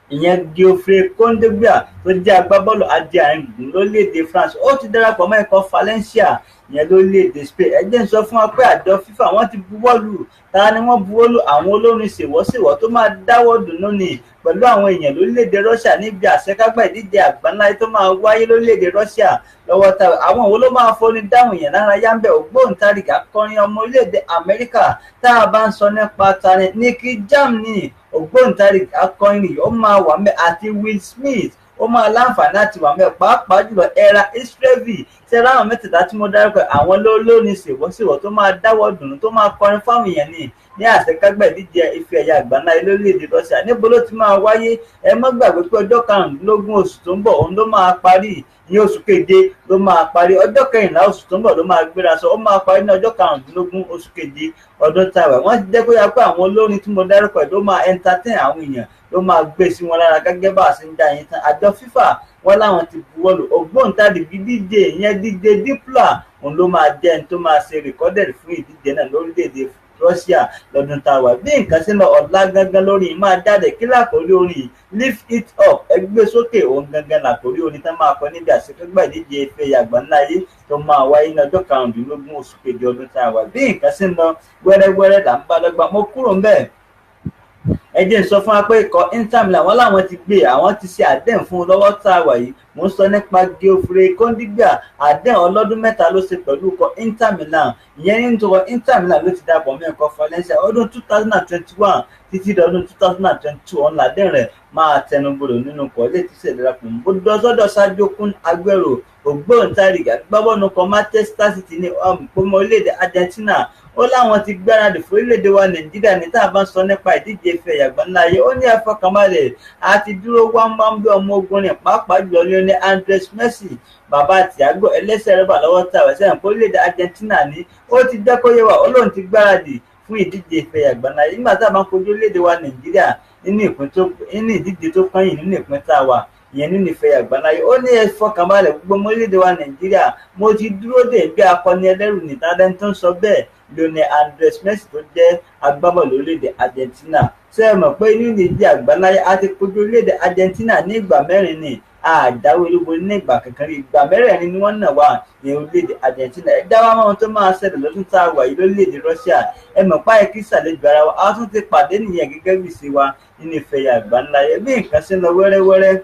Ìyẹn Geoffrey Kondogbia tó jẹ́ agbábọ́ọ̀lù adé àárín gbùngbùn lórílẹ̀-èdè France, ó ti darapọ̀ mọ́ ikọ̀ Valencia ìyẹn lórílẹ̀-èdè Spain. Ẹ jẹ́ n sọ fún wa pé àjọ FIFA wọ́n ti buwọ́lù. Ta ni wọ́n buwọ́lù? Àwọn olórin ṣèwọ́ṣèwọ́ tó máa dáwọ́ dùnú ni pẹ̀lú àwọn èèyàn lórílẹ̀-èdè Russia níbi àṣekágbá ìdíje àgbáńlá tó máa wáyé lórílẹ̀-èdè Russia lọ́wọ́ ta. Àwọn wo ló máa foni dáhùn èèyàn lára yáńbẹ̀? Ògbóǹtarìgì akọrin ọmọ orílẹ̀-èdè Amẹ́ríkà tá a bá ń sọ nípa tani, Nicky Jam ni ògbóǹtarìgì akọrin yìí, ó máa wà mẹ́, àti Will Smith ó máa láǹfààní láti wà mẹ́, pàápàá jùlọ Era Istrefi. Ṣe ráwọn mẹ́tẹ̀ẹ̀ta tí mo dárúkọ, àwọn lóní ṣèwọ́ṣèwọ́ tó máa dáwọ́ dùnú tó máa kọrin fáwọn èèyàn ní àṣekágbá ìdíje ife ẹ̀yà àgbáńlá lórílẹ̀‐èdè Russia. Níbo ló ti máa wáyé? Ẹ má gbàgbé pé ọjọ́ 15 oṣù tó ń bọ̀ òun ló máa parí, ní oṣù keje ló máa parí, ọjọ́ 14 oṣù tó ń bọ̀ ló máa gbéra sọ, ó máa parí ní ọjọ́ 15 oṣù keje ọdún táwa. Wọ́n ti jẹ́ kó yá pé àwọn olórin tí mo dárúkọ ẹ̀ ló máa entertain àwọn èèyàn, ló máa gbé sí wọn lára gẹ́gẹ́ bá a ṣe ń dá yín tán. Àjọ FIFA wọ́n láwọn ti buwọ́lù ògbóǹtarìgì díje ìyẹn DJ Diplo, òun ló máa jẹ́ ẹni tó máa ṣe recorded fún ìdíje náà lórílẹ̀‐èdè Russia lọ́dún tá a wà. Bí nǹkan ṣe lọ ọ̀la gangan lórí máa jáde. Kí làkórí orin? Lift It Up, ẹgbẹ́ sókè, òun gangan làkórí orin tán máa kọ níbi àṣekágbá ìdíje ife àgbáńlá ayé tó máa wáyé ní ọjọ́ 15 oṣù keje ọdún tá a wà. Bí nǹkan ṣe lọ wẹ́rẹ́wẹ́rẹ́ là ń bá lọ́gbà. Mo kúrò ń bẹ́ẹ̀. Ẹ jẹ́ n sọ fún wa pé ikọ̀ Inter Milan wọ́n láwọn ti gbé, àwọn ti ṣe àdéhùn fún un lọ́wọ́ tá a wà yìí. Mò ń sọ nípa Geoffrey Kondogbia. Àdéhùn ọlọ́dún 3 ló ṣe pẹ̀lú ikọ̀ Inter Milan. Ìyẹn nítorí Inter Milan ló ti darapọ̀ mọ́ ikọ̀ Valencia ọdún 2021 títí dọdún 2022. Ọ̀n làdéhùn rẹ̀ máa tẹnubodò nínú ikọ̀ ilé tí ṣe darapọ̀ mọ́. Bó dọ́sọ́dọ̀ Sergio Kun Aguero, ògbóǹtarìgì agbábọ́ọ̀lù kan Manchester City ní ọmọ orílẹ̀-èdè Argentina, ó láwọn ti gbáradì fún orílẹ̀-èdè wa Nàìjíríà ní tá a bá ń sọ nípa ìdíje ife ẹ̀yà àgbáńlá ayé. Ó ní ẹ fọkànbalẹ̀, a ti dúró wámwám bí ọmọ ogun rìn, pàápàá jùlọ ní Andres Messi, bàbá Thiago ẹlẹ́sẹ̀ rẹ́bà lọ́wọ́ tá a wẹ̀ sẹ́yìn pé orílẹ̀-èdè Argentina ní. Ó ti jẹ́ kó yé wa, ó lóun ti gbáradì fún ìdíje ife ẹ̀yà àgbáńlá ayé nígbà tá a bá ń kojú orílẹ̀-èdè wa Nàìjíríà nínú ìpín tó nínú ìdíje tó kányìn nínú ìpín tá a wà ìyẹn nínú ife àgbáláyé. Ó ní ẹ fọkànbalẹ̀, gbogbo ọmọ orílẹ̀-èdè wa Nàìjíríà, mo ti dúró dè bí akọni ẹlẹ́rù ní tálẹ́ńtò tó ń sọ bẹ́ẹ̀ Lionel Andres Messi tó jẹ́ agbábọ́ọ̀lù orílẹ̀-èdè Argentina. Ṣé ẹ mọ̀ pé nínú ìdíje àgbáláyé a ti kojú orílẹ̀-èdè Argentina ní ìgbà 4 ni àdáwé olúborí ní ìgbà kankan rí. Ìgbà 4 ni wọ́n nà wá ní orílẹ̀-èdè Argentina. Ẹ dáwọ́ mọ́ ohun tó máa ṣẹlẹ̀ lọ́dún tá a wà yìí lórílẹ̀-èdè Russia. Ẹ mọ̀ páyẹ kí sàlejò ara wa, a tún ti pàdé nìyẹn gẹ́gẹ́ bí ìṣe wa nínú ife àgbáńlá yẹn. Bí nǹkan ṣe ń lọ wẹ́rẹ́wẹ́rẹ́,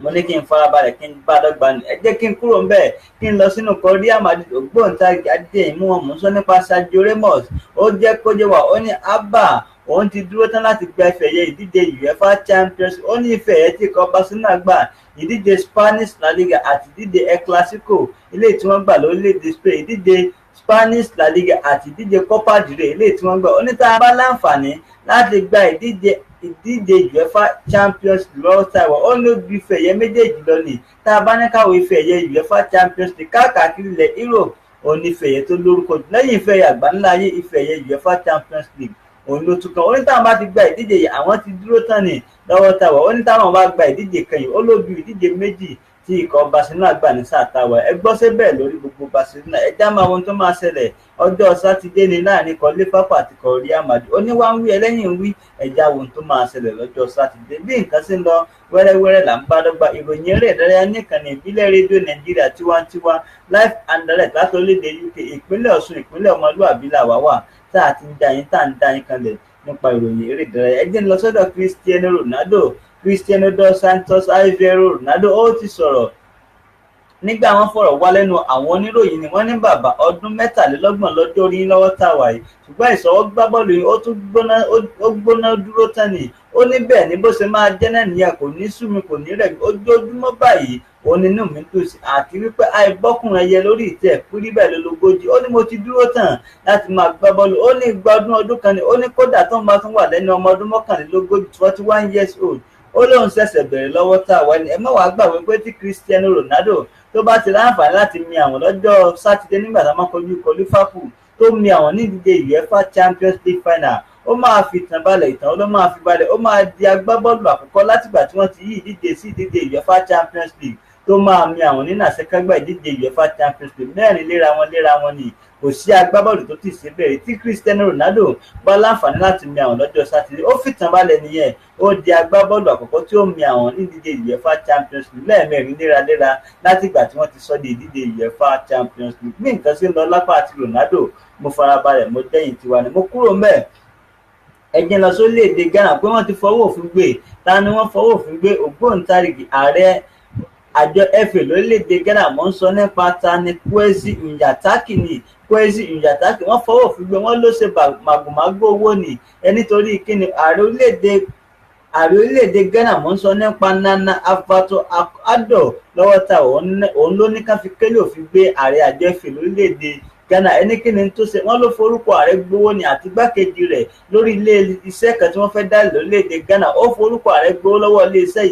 mo ní kí n farabalẹ̀ kí n bá dọ́gba ni. Ẹ jẹ́ kí n kúrò ńbẹ̀ kí n lọ sínú ikọ̀ Real Madrid. Ògbóǹtarìgì adéyìnmú wọn, mò ń sọ nípa Sergio Ramos. Ó jẹ́ kó jẹ́ wà, ó ní abba òun ti dúró tán láti gba ife ẹ̀yẹ ìdíje UEFA Champions. Ó ní ife ẹ̀yẹ tí ikọ̀ Barcelona gbà, ìdíje Spanish La Liga àti ìdíje El Clasico ilé tí wọ́n gbà lórílẹ̀‐èdè Spain, ìdíje Spanish La Liga àti ìdíje Copa del Rey ilé tí wọ́n gbà. Ó ní tá a bá láǹfààní láti gba ìdíje UEFA Champions League lọ́wọ́ tá a wà, ó ní ju ife ẹ̀yẹ méjèèjì lọ ní. Tá a bá ní káwọ ife ẹ̀yẹ UEFA Champions League káàkiri ilẹ̀ Europe, ó ní ife ẹ̀yẹ tó lórúkọ jù lẹ́yìn ife ẹ̀yẹ àgbáńlá ayé, ife ẹ̀yẹ UEFA Champions League òun ló tún kan. Ó ní táwọn bá ti gba ìdíje yìí, àwọn ti dúró tán ni lọ́wọ́ táwa. Ó ní táwọn bá gba ìdíje kan yìí, ó ló ju ìdíje méjì tí ikọ̀ Barcelona gbà ní sáà táwa. Ẹ gbọ́ sí bẹ́ẹ̀ lórí gbogbo Barcelona. Ẹ já máa ohun tó máa ṣẹlẹ̀ ọjọ́ Sátidé ní láàrin ikọ̀ Liverpool àti ikọ̀ Real Madrid. Ó ní wá ń wí ẹlẹ́yìn ń wí. Ẹ já ohun tó máa ṣẹlẹ̀ lọ́jọ́ Sátidé. Bí nǹkan ṣe ń lọ wẹ́rẹ́wẹ́rẹ́ là ń bá dọ́gba. Ìròyìn eré ìdárayá níkànnì ìbílẹ̀ rédíò Nàìjíríà tiwantiwa, live and direct láti orílẹ̀-èdè UK, ìpínlẹ̀ Ọ̀ṣun, ìpínlẹ̀ ọmọlúwàbí làwà wà tá a ti ń dá yín, tá à ń dá yín kanlẹ̀ nípa ìròyìn eré ìdárayá. Ẹ jẹ́ ń lọ sọ́dọ̀ Cristiano Ronaldo. Cristiano dos Santos Aveiro Ronaldo, ó ti sọ̀rọ̀ nígbà wọ́n fọ̀rọ̀ wá lẹ́nu àwọn oníròyìn ni. Wọ́n ní bàbá, ọdún 33 lọ́jọ́ orí lọ́wọ́ tá a wà yìí, ṣùgbọ́n ìṣọwọ́ gbá bọ́ọ̀lù yìí ó tún gbóná, ó gbóná dúró tán ni. Ó ní bẹ́ẹ̀ ni, bó ṣe máa jẹ́ náà nìyẹn, kò ní sú mi, kò ní rẹ̀ mí. Ojoojúmọ́ báyìí òun nínú mi dùn sí àti wípé àìbọ́kùnrin ẹyẹ lórí ìtẹ́ kúrí bẹ́ẹ̀ lólogójì. Ó ní mo ti dúró tán láti máa gbá bọ́ọ̀lù. Ó ní igba ọdún ọdún kan ni. Ó ní kódà tó ń bá tún wà lẹ́nu ọmọ ọdún 41, 41 years old, ó lóun ṣẹ̀ṣẹ̀ bẹ̀rẹ̀ lọ́wọ́ tá a wà ní. Ẹ má wàá gbàgbé pé tí Cristiano Ronaldo tó bá ti láǹfààní láti mi àwọn lọ́jọ́ Sátidé nígbà tá a máa kojú ikọ̀ Liverpool, tó mi àwọn ní ìdíje UEFA Champions League final, Ó máa fi ìtàn balẹ̀, ìtàn ló máa fi balẹ̀. Ó máa di agbábọ́ọ̀lù àkọ́kọ́ látìgbà tí wọ́n ti yí ìdíje sí ìdíje UEFA Champions League tó máa mi àwọn nínú àṣekágbá ìdíje UEFA Champions League 4 léra wọn ni. Kò sí agbábọ́ọ̀lù tó ti ṣe bẹ́ẹ̀ tí Cristiano Ronaldo bá láǹfààní láti mi àwọn lọ́jọ́ sátidé. Ó fìtàn balẹ̀ nìyẹn, ó di agbábọ́ọ̀lù àkọ́kọ́ tí ó mi àwọn nídíje UEFA Champions League lẹ́ẹ̀mẹ́rin léraléra látìgbà tí wọ́n ti sọ di ìdíje UEFA Champions League. Bí nǹkan ṣe ń lọ lápá àti Ronaldo, mo farabalẹ̀, mo dẹ́yìn tiwa ni mo kúrò mẹ́ẹ̀. Ẹ̀jẹ̀ lọ sórílẹ̀-èdè Ghana pé wọ́n ti fọwọ́ òfin gbé. Ta ni wọ́n fọwọ́ òfin gbé? Ògbóǹtarìgì ààrẹ àjọ FA lórílẹ̀-èdè Ghana, mò ń sọ nípa ta ni Kwesi Nyantakyi ni. Kwesi Nyantakyi wọ́n fọwọ́ òfin gbé, wọ́n ló ṣe màgòmágó owó ni. Ẹ nítorí kíni ààrẹ orílẹ̀-èdè Ghana, mò ń sọ nípa Nana Akufo-Addo lọ́wọ́ ta òun ló ní ká fi kélé òfin gbé ààrẹ àjọ FA lórílẹ̀-èdè Ghana. Ẹnikẹ́ni tó ṣe wọ́n ló forúkọ ààrẹ gbowó ni àti igbákejì rẹ̀ lórí ilé iṣẹ́ kan tí wọ́n fẹ́ dá lórílẹ̀-èdè Ghana. Ó forúkọ ààrẹ gbowó lọ́wọ́ ilé iṣẹ́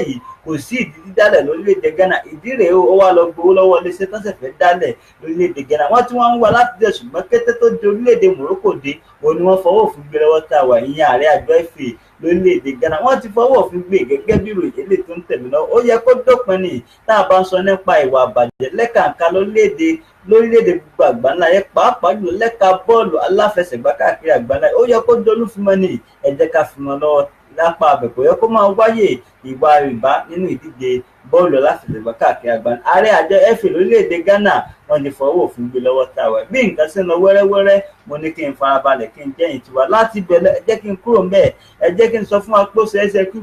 yìí kò sí ìdí dídálẹ̀ lórílẹ̀-èdè Ghana. Ìdí rèé ó wá lọ gbowó lọ́wọ́ ilé iṣẹ́ tó ṣẹ̀ fẹ́ dálẹ̀ lórílẹ̀-èdè Ghana. Wọ́n tí wọ́n ń wá láti dẹ̀, ṣùgbọ́n kété tó di orílẹ̀-èdè Morocco dé, òun ni wọ́n fọwọ́ òfin gbé lọ́wọ́ tá a wà, ìyẹn ààrẹ àjọ FA lórílẹ̀-èdè Ghana. Wọ́n ti fọwọ́ òfin gbé gẹ́gẹ́ bí ìròyìn eléyìí tó ń tẹ̀mí lọ́wọ́. Ó yẹ kó dópin ni tá a bá ń sọ nípa ìwà àbàjẹ́ lẹ́kàǹkà lórílẹ̀-èdè gbogbo àgbáńlá yẹn, pàápàá jùlọ lẹ́ka bọ́ọ̀lù aláfẹsẹ̀gbá káàkiri àgbáńlá. Ó yẹ kó dolúfimọ́ ni, ẹ jẹ́ ká fi mọ́ lọ́wọ́ lápá abẹ. Kò yẹ kó máa wáyè ìwà rìbá nínú ìdíje bọ́ọ̀lù aláfẹsẹ̀gbá káàkiri àgbáńlá. Ààrẹ àjọ FA lórílẹ̀-èdè Ghana wọ́n ti fọwọ́ òfin gbé lọ́wọ́ tá a wà. Bí nǹkan ṣe ń lọ wẹ́rẹ́wẹ́rẹ́, mo ní kí n farabalẹ̀ kí n jẹ́yìn tiwa láti bẹ̀rẹ̀. Ẹ jẹ́ kí n kúrò ńbẹ̀, ẹ jẹ́ kí n sọ fún wa pé ó ṣeéṣe kí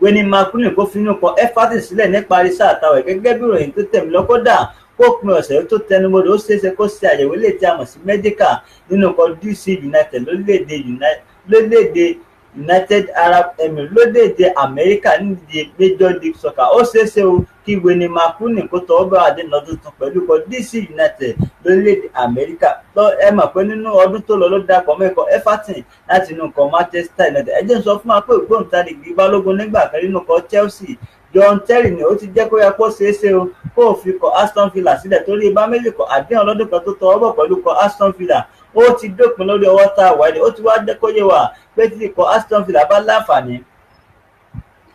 Wayne McCrooney kó finú kọ Everton sílẹ̀ níparí sáà táwọn gẹ́gẹ́ bí ìròyìn tó tẹ̀mí lọ. Kódà kó pin ọ̀sẹ̀ tó tẹnubodò, ó ṣeéṣe kó ṣe àyẹ̀wò ilé tí a mọ̀ sí medical nínú ikọ̀ DC United lórílẹ̀-èdè United Arab Emirates lórílẹ̀-èdè Amẹ́ríkà nídìí Major League Soccer. Ó ṣeéṣe o kí Wayne McCrooney kó tọwọ́ bá àdéhùn lọ́dún tuntun pẹ̀lú ikọ̀ DC United lórílẹ̀-èdè Amẹ́ríkà. Ẹ mọ̀ pé nínú ọdún tó lọ ló darapọ̀ mọ́ ikọ̀ Everton láti inú ikọ̀ Manchester United. Ẹ jẹ́ n sọ fún wa pé ògbóǹtarìgì balógun nígbà kan nínú ikọ̀ Chelsea, John Terry, ni ó ti jẹ́ kó yẹ kó ṣeéṣe o kó o fi kọ Aston Villa sílẹ̀ torí ibà méjì kọ àdéhùn ọlọ́dún kan tó tọwọ́ bọ̀ pẹ̀lú kọ Aston Villa ó ti dópin lórí ọwọ́ tá a wà ní. Ó ti wá jẹ́ kó yé wa pé tí ikọ̀ Aston Villa bá láǹfààní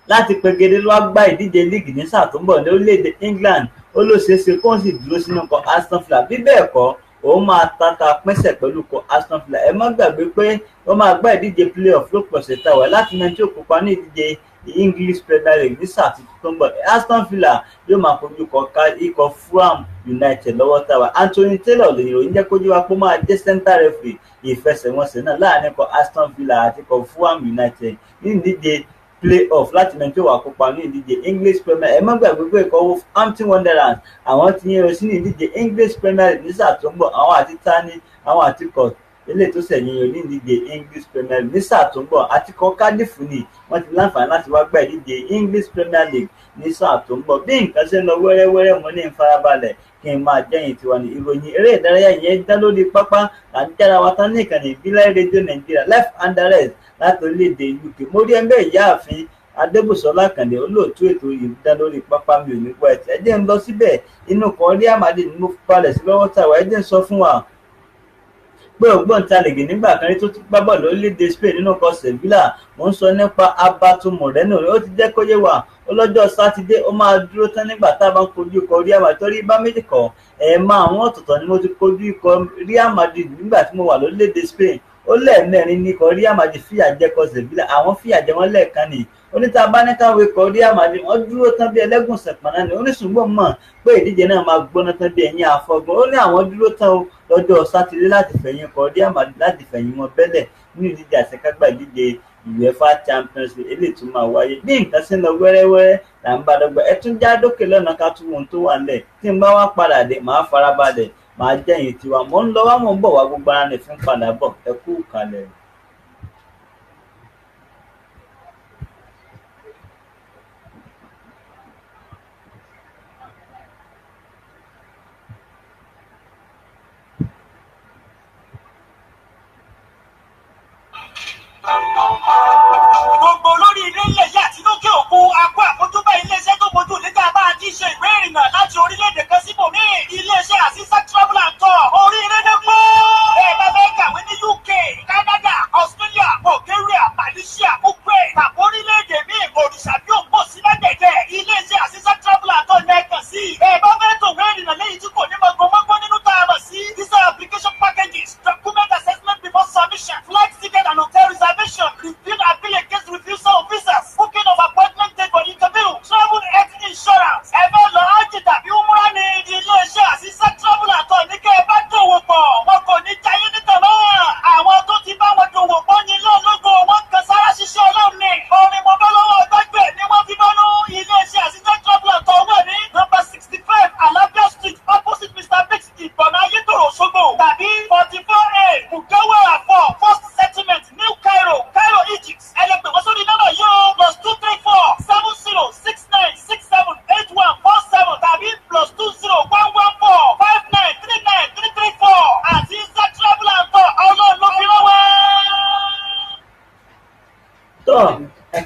láti pegedé ló wá gbá ìdíje líìgì ní sáà tó ń bọ̀ ní orílẹ̀-èdè England, ó ló ṣeéṣe kó sì dúró sínú ikọ̀ Aston Villa. Bí bẹ́ẹ̀ kọ́, òun máa tata pẹ́sẹ̀ pẹ̀lú ikọ̀ Aston Villa. Ẹ má gbàgbé pé ó máa gbá ìdíje playoff lópin ọ̀sẹ̀ tá a wà láti mẹ́ni tí ó kópa ní ìdíje English Premier League ní sáà tuntun tó ń bọ̀. Aston Villa yóò máa kojú ikọ̀ Fulham United lọ́wọ́ tá a wà. Anthony Taylor lè ròyìn jẹ́ kójú wa pé ó máa jẹ́ center referee ìfẹsẹ̀wọnsẹ̀ náà láàrin ikọ̀ Aston Villa àti ikọ̀ Fulham United ní ìdíje play-off láti mẹ́ni tí ó wà kópa ní ìdíje English Premier. Ẹ má gbàgbé pé ikọ̀ Wolverhampton Wanderers àwọn ti yẹn sí ní ìdíje English Premier League ní sáà tó ń bọ̀. Àwọn àti tani, àwọn àti kọ̀ eléyìí tó sẹ̀yìn yàn ní ìdíje English Premier League ní sáà tó ń bọ̀, àti kọ́ Cardiff ni wọ́n ti láǹfààní láti wá gba ìdíje English Premier League ní sáà tó ń bọ̀. Bí nǹkan ṣe ń lọ wẹ́rẹ́wẹ́rẹ́, mo ní ìfarabalẹ̀ kí n máa jẹ́yìn tiwa ní ìròyìn eré ìdárayá yẹn dá lórí pápá là ń jára wa tán ní ìkànnì ìbílẹ̀ rédíò Nàìjíríà live and direct láti orílẹ̀-èdè UK. Mo rí ẹgbẹ́ ìyáàfin Adébùsọ́lá Àkàndé olóòtú ètò ìdá lórí pápá mi ò ní gbọ́ ẹ̀tì. Ẹ jẹ́ ń lọ síbẹ̀, inú kan Real Madrid ni mo balẹ̀ sí lọ́wọ́ tàwa. Ẹ jẹ́ ń sọ fún wa pé ògbóǹtarìgì nígbà kan rí tó ti gbá bọ́ọ̀lù lórílẹ̀‐èdè Spain nínú ikọ̀ Sevilla, mò ń sọ nípa Alberto Moreno, ó ti jẹ́ kó yé wa ọlọ́jọ́ sátidé ó máa dúró tán nígbà tá a bá ń kojú ikọ̀ Real Madrid torí bá méjì kọ́ ẹ̀ máa àwọn ọ̀tọ̀ọ̀tọ̀ ni mo ti kojú ikọ̀ Real Madrid nígbà tí mo wà lórílẹ̀‐èdè Spain. Ó lẹ́ẹ̀mẹ́rin ní ikọ̀ Real Madrid fìyà jẹ ikọ̀ Sevilla, àwọn fìyà jẹ wọ́n lẹ́ẹ̀kan ni. Oníta bá ní káwé ikọ̀ Real Madrid wọ́n dúró tán bí ẹlẹ́gùn sẹ̀pọ̀nà ni. Oníṣùgbọ́n mọ̀ pé ìdíje náà máa gbóná tán bí ẹ̀yìn àfọgbọ́n. Ó ní àwọn dúró tán o lọ́jọ́ sátidé láti fẹ̀yìn ikọ̀ Real Madrid láti fẹ̀yìn wọn bẹ́lẹ̀ nínú ìdíje àṣekágbá ìdíje UEFA Champions League eléyìí tún máa wáyé. Bí nǹkan ṣe ń lọ wẹ́rẹ́wẹ́rẹ́ là ń bá dọ́gba. Ẹ tún já dókè lọ́nà ká tún ohun tó wà nílẹ̀. Tí n bá wá padà dé, màá farabalẹ̀, màá jẹ́yìn tiwa. Mò ń lọ wá, mò ń bọ̀ wá, gbogbo ara nìfín padà bọ̀. Ẹ kú ìkàlẹ̀. Gbogbo olórí ilé ńlẹ̀ yìí àti lókè òkun akó àkójúbá iléeṣẹ́ tó mojú nígbà bá a ti ṣe ìwé ìrìnnà láti orílẹ̀-èdè kan síbòmíì. Iléeṣẹ́ Asisa Travel and Tour oríire dé pé. Bẹ́ẹ̀ bá fẹ́ kàwé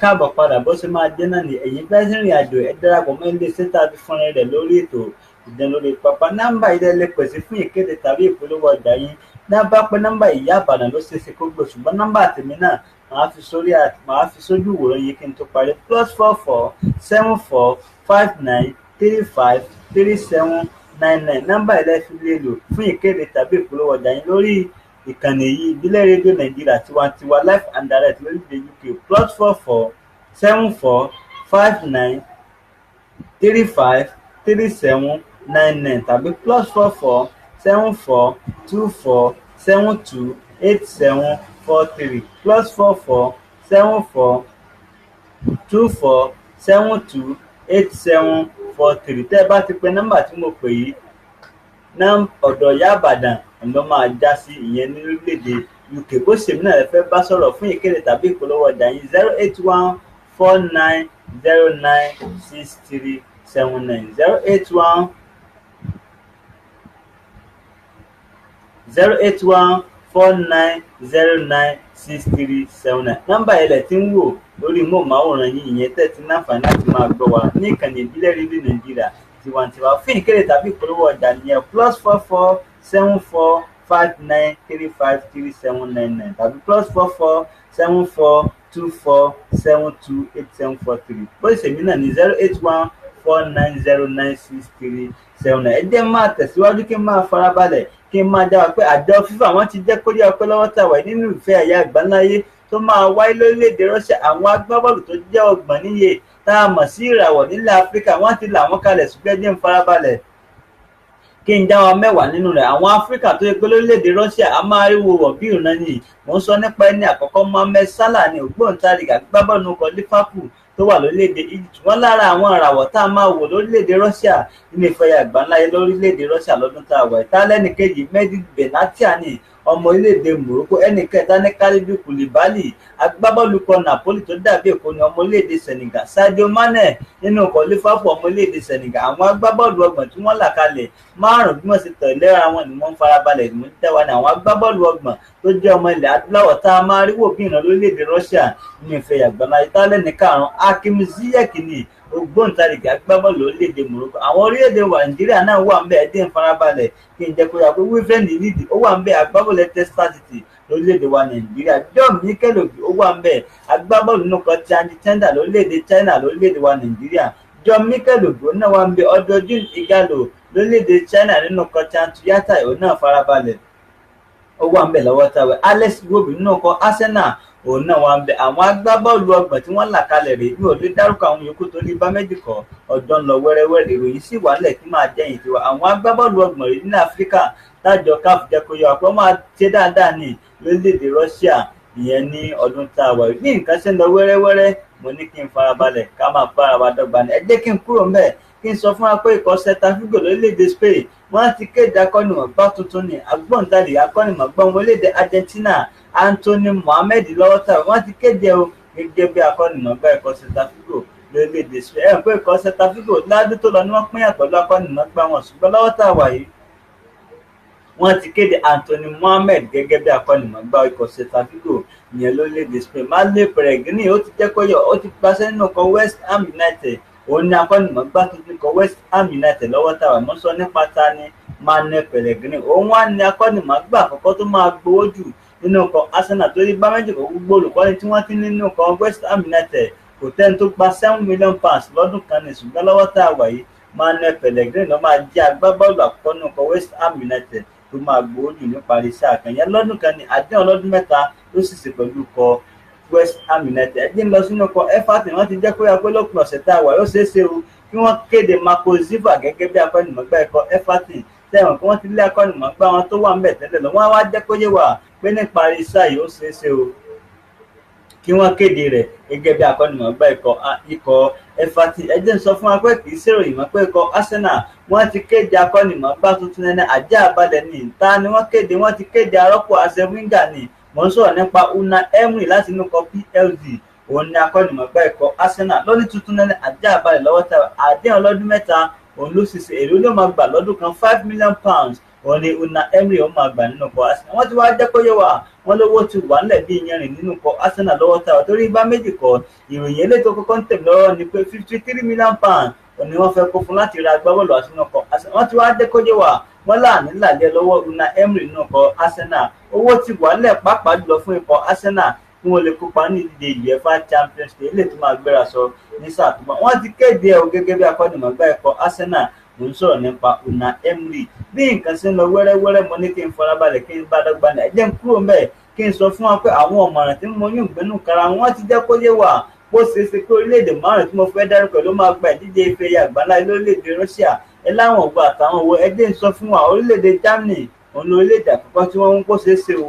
Káàbọ̀ padà, bó ṣe máa jẹ́ náà ni ẹ̀yin fẹ́ rìnrìn àjò, ẹ darapọ̀ mọ́ iléeṣẹ́ tá a fi fọ́nrán rẹ̀ lórí ètò Ìdán Lórí Pápá. Nọ́mbà ilé lè pèsè fún ìkéde tàbí ìpolówó ọjà yín. Nọ́mbà pé nọ́mbà Ìyá Ìbàdàn ló ṣeé ṣe kó gbé, ṣùgbọ́n nọ́mbà tèmi náà màá fi sójú ìwòran yín kí n tó parí: +44 74 59 35 37 99. Nọ́mbà ilé fi lè lò fún ìkéde tàbí ìpolówó ọjà yín lórí ìkànnì yìí, Ìbílẹ̀ Rédíò Nàìjíríà Tiwantiwa, live and direct lórílẹ̀ UK: +44 74 59 35 37 99 tàbí +44 74 24 72 87 43, +44 74 24 72 87 43. Tẹ́ ẹ bá ti pe nọ́mbà tí mo pè yìí, ọ̀dọ̀ Ìyá Ìbàdàn ló máa já sí, ìyẹn ní orílẹ̀-èdè UK. Bó ṣe mí náà lè fẹ́ bá sọ̀rọ̀ fún ìkéde tàbí ìpolówó ọjà yín: 081 49 09 63 79, 081 081 49 09 63 79. Nọ́mbà ilẹ̀ tí ń wò lórí móhùnmáwòrán yín, ìyẹn tẹ́ ti náfààní láti máa gbọ́ wa ní ìkànnì Ìbílẹ̀ Rédíò Nàìjíríà Tiwantiwa fún ìkéde tàbí ìpolówó ọjà nìyẹn: +44 74 59 35 37 99 tàbí +44 74 24 72 87 43. Bó ṣe mí náà ní 081 49 09 63 79. Ẹ jẹ́ máa tẹ̀síwájú, kí n máa farabalẹ̀, kí n máa dáwà pé àjọ FIFA wọ́n ti jẹ́ kórí ọpẹ́ lọ́wọ́ tàwa nínú ìfẹ́ ẹ̀yà àgbáńláyé tó máa wáyé lórílẹ̀‐èdè Russia. Àwọn agbábọ́ọ̀lù tó jẹ́ 30 níye tá a mọ̀ sí ìràwọ̀ nílẹ̀ Áfíríkà, wọ́n ti là wọ́n kalẹ̀, ṣùgbọ́n ẹ jẹ́ n farabalẹ̀ kí n já wa 10 nínú rẹ̀. Àwọn Áfíríkà tó yẹ pé lórílẹ̀‐èdè Russia a máa rí wo wọ̀ bí ìran yìí. Mò ń sọ nípa ẹni àkọ́kọ́, Mohammed Salah ní ògbóǹtarìgì agbábọ́ọ̀lù ikọ̀ Liverpool tó wà lórílẹ̀‐èdè Egypt. Wọ́n lára àwọn ìràwọ̀ tá a máa wò lórílẹ̀‐èdè Russia nínú ìfẹ̀yà àgbáńláyé lórílẹ̀‐èdè Russia lọ́dún tá a wà. Ìtàlẹ́nì kejì, Mehdi Benatia ní ọmọ orílẹ̀-èdè Morocco. Ẹnì kẹta ní Kalidou Koulibaly, agbábọ́ọ̀lù kan Napoli tó dàbí Èkó ní ọmọ orílẹ̀-èdè Senegal. Sadio Mane nínú ikọ̀ Liverpool, ọmọ orílẹ̀-èdè Senegal. Àwọn agbábọ́ọ̀lù 30 tí wọ́n là kalẹ̀, 5 bí wọ́n ṣe tẹ̀lé ara wọn ni wọ́n ń farabalẹ̀ ní wọ́n dá wa ní àwọn agbábọ́ọ̀lù 30 tó jẹ́ ọmọ ilẹ̀ adúláwọ̀ tá a máa rí wò bí ìran lórílẹ̀-èdè Russia nínú ìfẹ̀yà àgbáńlá. Ìtàlẹ́nì karùn-ún, Hakim Ziyech ní ògbóǹtarìgì agbábọ́ọ̀lù orílẹ̀-èdè Morocco. Àwọn orílẹ̀-èdè Nàìjíríà náà wà ń bẹ̀. Ẹ jẹ́ n farabalẹ̀ kí n jẹ́ kó yà pé Wilfred Ndidi ó wà ń bẹ̀, agbábọ́ọ̀lù Leicester City lórílẹ̀-èdè wa Nàìjíríà. John Mikel Obi ó wà ń bẹ̀, agbábọ́ọ̀lù nínú kan Tianjin Tender lórílẹ̀-èdè China lórílẹ̀-èdè wa Nàìjíríà. John Mikel Obi ó náà wà ń bẹ̀. Ọdọọdún Igalo lórílẹ̀-èdè China nínú kan Tiantu Yata ó náà farabalẹ̀, ó wà ń bẹ̀ lọ́wọ́ táwọn. Alex Iwobi nínú kan Arsenal òun náà wà ń bẹ. Àwọn agbábọ́ọ̀lù 30 tí wọ́n là kalẹ̀ rèé. Mi ò lè dárúkọ àwọn yòókù tó ní bá méjì kọ́, ọ̀dọ́ ń lọ wẹ́rẹ́wẹ́rẹ́, ìròyìn sì wà lẹ̀ kí máa jẹ́yìn tiwa. Àwọn agbábọ́ọ̀lù 30 rèé ní Áfíríkà tájọ CAF jẹ́ kó yọ àpò máa ṣe dáadáa ní lórílẹ̀‐èdè Russia, ìyẹn ní ọdún tá a wà yìí. Bí nǹkan ṣe ń lọ wẹ́rẹ́wẹ́rẹ́, mo ní kí n farabalẹ̀ ká máa bára wa dọ́gba ní. Ẹ jẹ́ kí n kúrò ńbẹ̀, kí n sọ fún wa pé ikọ̀ Celta Vigo lórílẹ̀‐èdè Spain wọ́n ti kéde akọ́nimọ̀ọ́gbá tuntun ní agbóǹtarìgì akọ́nimọ̀ọ́gbá wọn orílẹ̀-èdè Argentina, Anthony Mohammed lọ́wọ́ tà wọ́n ti kéde o gẹ́gẹ́ bí akọ́nimọ̀ọ́gbá ikọ̀ Celta Vigo lórílẹ̀‐èdè Spain. Ẹ̀ ń pé ikọ̀ Celta Vigo ládùn tó lọ ní wọ́n pínyà pẹ̀lú akọ́nimọ̀ọ́gbá wọn, ṣùgbọ́n lọ́wọ́ tà wà yìí wọ́n ti kéde Anthony Mohammed gẹ́gẹ́ bí akọ́nimọ̀ọ́gbá ikọ̀ Celta Vigo ìyẹn lórílẹ̀‐èdè Spain. Manuel Pellegrini ó ti jẹ́ kó yọ, ó ti gbaṣẹ́ nínú ikọ̀ West Ham United. Òun ni akọ́nimọ̀ọ́gbá tuntun ikọ̀ West Ham United lọ́wọ́ tàwa. Mọ́ sọ nípa ta ni Manuel Pellegrini. Òun wá ní akọ́nimọ̀ọ́gbá àkọ́kọ́ tó máa gbowó jù nínú ikọ̀ Arsenal tó rí bá méjì kó gbogbo olùkọ́ni tí wọ́n ti nínú ikọ̀ West Ham United kò tẹ́ni tó gba £7 million lọ́dún kan ní, ṣùgbọ́n lọ́wọ́ tá a wà yìí Manuel Pellegrini ló máa jẹ́ agbábọ́ọ̀lù àkọ́kọ́ nínú ikọ̀ West Ham United tó máa gbowó jù níparí sáà kan yẹn lọ́dún kan ní àdéhùn ọlọ́dún 3 ló sì ṣe pẹ̀lú ikọ̀ West Ham United. Ẹ jẹ́ ń lọ sínú ikọ̀ Everton. Wọ́n ti jẹ́ kó yá pé lópin ọ̀sẹ̀ tá a wà yóò ṣeé ṣe o kí wọ́n kéde Marco Silva gẹ́gẹ́ bí akọ́nimọ̀ọ́gbá ikọ̀ Everton. Tẹ̀wọ̀n kí wọ́n ti lé akọ́nimọ̀ọ́gbá wọn tó wà ń bẹ̀ tẹ́lẹ̀ lọ, wọ́n á wá jẹ́ kó yé wa pé níparí sáà yìí ó ṣeé ṣe o kí wọ́n kéde rẹ̀ gẹ́gẹ́ bí akọ́nimọ̀ọ́gbá ikọ̀ Everton. Ẹ jẹ́ ń sọ fún wa pé kì í ṣèròyìn mọ́ pé ikọ̀ Arsenal wọ́n ti kéde akọ́nimọ̀ọ́gbá tuntun ẹni ajá balẹ̀ ní ìta ni wọ́n kéde. Wọ́n ti kéde arọ́pò Arsene Wenger ní. Mò ń sọ̀rọ̀ nípa Unai Emery láti inú ikọ̀ PLD. Òun ni akọ́nimọ̀ọ́gbá ikọ̀ Arsenal lóní tuntun ẹni ajá balẹ̀ lọ́wọ́ ta àdéhùn ọlọ́dún 3 òun ló sì ṣe. Èrò ló máa gbà lọ́dún kan £5 million Òun ni Unai Emery ó máa gbà nínú ikọ̀ Arsenal. Wọ́n ti wá jẹ́ kó yé wa, wọ́n lówó ti wà ńlẹ̀ bí iyanrìn nínú ikọ̀ Arsenal lọ́wọ́ táwa torí bá méjì kọ́. Ìròyìn eléyìí tó kọ́kọ́ ń tẹ̀mí lọ́wọ́ ni pé £53 million ni wọ́n fẹ́ kó fún láti ra agbábọ́ọ̀lù àsínú ikọ̀ Arsenal. Wọ́n ti wá jẹ́ kó yé wa, wọ́n láàánú làlẹ́ lọ́wọ́ Unai Emery nínú ikọ̀ Arsenal. Owó ti wà ńlẹ̀ pàápàá jùlọ fún ikọ̀ Arsenal kí wọ́n lè kópa ní ìdíje UEFA Champions League eléyìí tó máa gbéra sọ ní sáà tó bá. Wọ́n ti kéde ẹ̀ o gẹ́gẹ́ bí akọ́nimọ̀ọ́gbá ikọ̀ Arsenal. Mo ń sọ̀rọ̀ nípa Unai Emery. Bí nǹkan ṣe ń lọ wẹ́rẹ́wẹ́rẹ́, mo ní kí n farabalẹ̀ kí n bá dọ́gba ní ẹ̀jẹ̀ ń kúrò ńbẹ̀ kí n sọ fún wa pé àwọn ọ̀mọ̀ràn tí mo yún ìgbénú kara wọn ti jẹ́ kó yé wa bó ṣe é ṣe pé orílẹ̀-èdè márùn-ún tí mo fẹ́ dárúkọ ló máa gba ìdíje ife ẹ̀yẹ àgbáńlá lórílẹ̀-èdè Russia. Ẹ láwọn ògbà àtàwọn owó ẹjẹ́ ń sọ fún wa, orílẹ̀-èdè Germany òun lórílẹ̀-èdè àkọ́kọ́ tí wọ́n ń kó ṣeé ṣe o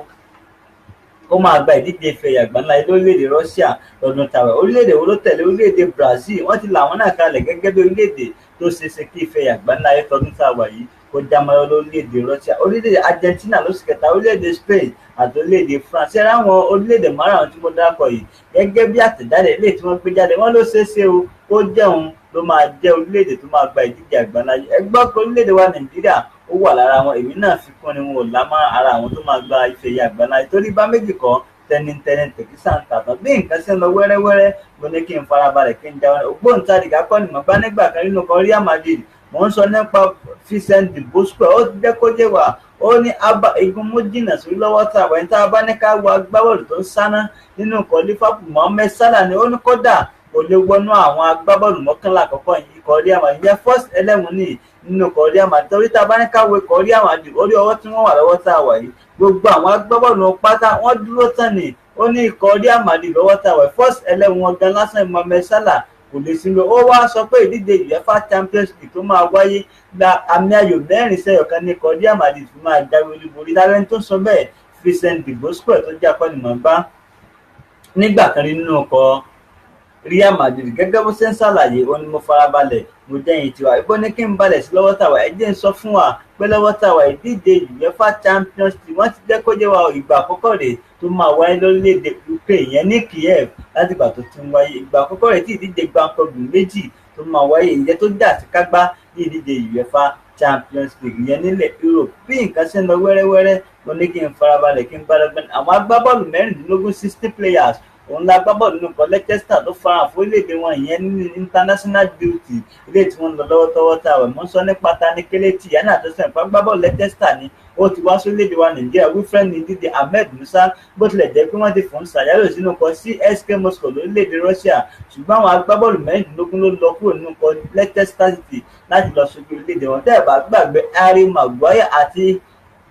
ó máa gba ìdíje ife ẹ̀yẹ àgbáńlá lórílẹ̀-èdè Russia lọ́dún tàwa. Orílẹ̀-èdè wo ló tẹ̀lé? Orílẹ̀-èdè Brazil, wọ́n ti là wọ́n náà kalẹ̀ gẹ́gẹ́ bí orílẹ̀-èdè tó ṣeé ṣe kí ife ẹ̀yẹ àgbáńlá tọdún tàwa yìí kó jámọ́ lórílẹ̀-èdè Russia. Orílẹ̀-èdè Argentina ló sì kẹta, orílẹ̀-èdè Spain àti orílẹ̀-èdè France. Ṣé àwọn orílẹ̀-èdè márùn-ún tí mo dákọ̀ yìí gẹ́gẹ́ bí àtẹ̀jáde ilé tí wọ́n gbé jáde, wọ́n ló ṣeé ṣe o kó jẹun ló máa jẹ́ orílẹ̀-èdè tó máa gba ìdíje àgbáńlá yìí. Ẹ gbọ́ pé orílẹ̀-èdè wa Nàìjíríà ó wà lára wọn, èmi náà fi kún ni wọn ò lá mọ́ ara àwọn tó máa gba ife ẹ̀yẹ àgbáńlá yìí torí bá méjì kọ́ tẹnitẹni tẹkísà ń tàtàn. Bí nǹkan ṣe ń lọ wẹ́rẹ́wẹ́rẹ́, mo ní kí n farabalẹ̀ kí n jáwọ́. Ògbóǹtarìgì akọ́nimọ̀ọ́gbá nígbà kan nínú kan Real Madrid, mò ń sọ nípa Vicente Del Bosque, ó ti jẹ́ kó yé wa, ó ní igun mú jìnnà sí lọ́wọ́ tá àwọn ẹni tá a bá ní ká wo agbábọ́ọ̀lù tó ń sáná nínú ikọ̀ Liverpool, Mohamed Salah ni. Ó ní kódà kò lè wọnú àwọn agbábọ́ọ̀lù 11 àkọ́kọ́ ikọ̀ Real Madrid, ìyẹn first 11 ní nínú ikọ̀ Real Madrid, torí tá a bá ní ká wo ikọ̀ Real Madrid orí ọwọ́ tí wọ́n wà lọ́wọ́ tá a wà yìí, gbogbo àwọn agbábọ́ọ̀lù pátá wọ́n dúró tán ni. Ó ní ikọ̀ Real Madrid lọ́wọ́ tá a wà yìí, first 11 wọn gan lásán, Mohamed Salah kò lè sinmi. Ó wá sọ pé ìdíje UEFA Champions League tó máa wáyé gba àmì ayò 4-1 ní ikọ̀ Real Madrid fi máa jáwé olúborí. Lárẹ́ni tó sọ bẹ́ẹ̀, Vicente Del Bosque tó jẹ́ akọ́nimọ̀ọ́gbá nígbà kan rí nínú ikọ̀ Real Madrid. Gẹ́gẹ́ bó ṣe ń ṣàlàyé, ó ní mo farabalẹ̀ mo jẹ́yìn tiwa. Ibo ní kí n balẹ̀ sí lọ́wọ́ tàwa? Ẹ jẹ́ ń sọ fún wa pé lọ́wọ́ tàwa ìdíje UEFA Champions League, wọ́n ti jẹ́ kó jẹ́ wa ìgbà àkọ́kọ́ rẹ̀ tó máa wáyé lórílẹ̀‐èdè Ukraine, ìyẹn ní Kiev, látìgbà tó ti ń wáyé. Ìgbà àkọ́kọ́ rẹ̀ tí ìdíje gbàǹkangbù méjì tó máa wáyé, ìyẹn tó dà sí kágbá ní ìdíje UEFA Champions League ìyẹn nílẹ̀ Europe. Bí nǹkan ṣe ń lọ wẹ́rẹ́wẹ́rẹ́, mo ní kí n farabalẹ̀ kí n bá lọ́gbọ́n. Àwọn agbábọ́ọ̀lù 16, 16 players, òun la gbábọ́ọ̀lù nínú ikọ̀ Leicester tó farahàn fún orílẹ̀-èdè wọn, ìyẹn ní international duty ilé tí wọ́n ń lọ lọ́wọ́tọ́wọ́ tá a wẹ̀. Mọ́ sọ nípa Tani Kelechi Iheanacho tó sẹ̀ nípa gbábọ́ọ̀lù Leicester ni ó ti wá sórílẹ̀-èdè wa Nàìjíríà. Wilfred Ndidi, Ahmed Musa, bó tilẹ̀ jẹ́ pé wọ́n ti fòun ṣàyàlò sínú ikọ̀ CSK Moscow lórílẹ̀-èdè Russia, ṣùgbọ́n àwọn agbábọ́ọ̀lù 16 ló lọ kúrò nínú ikọ̀ Leicester City láti lọ ṣojú orílẹ̀-èdè wọn. Tẹ́ ẹ̀ bá gbàgbé, Harry Maguire àti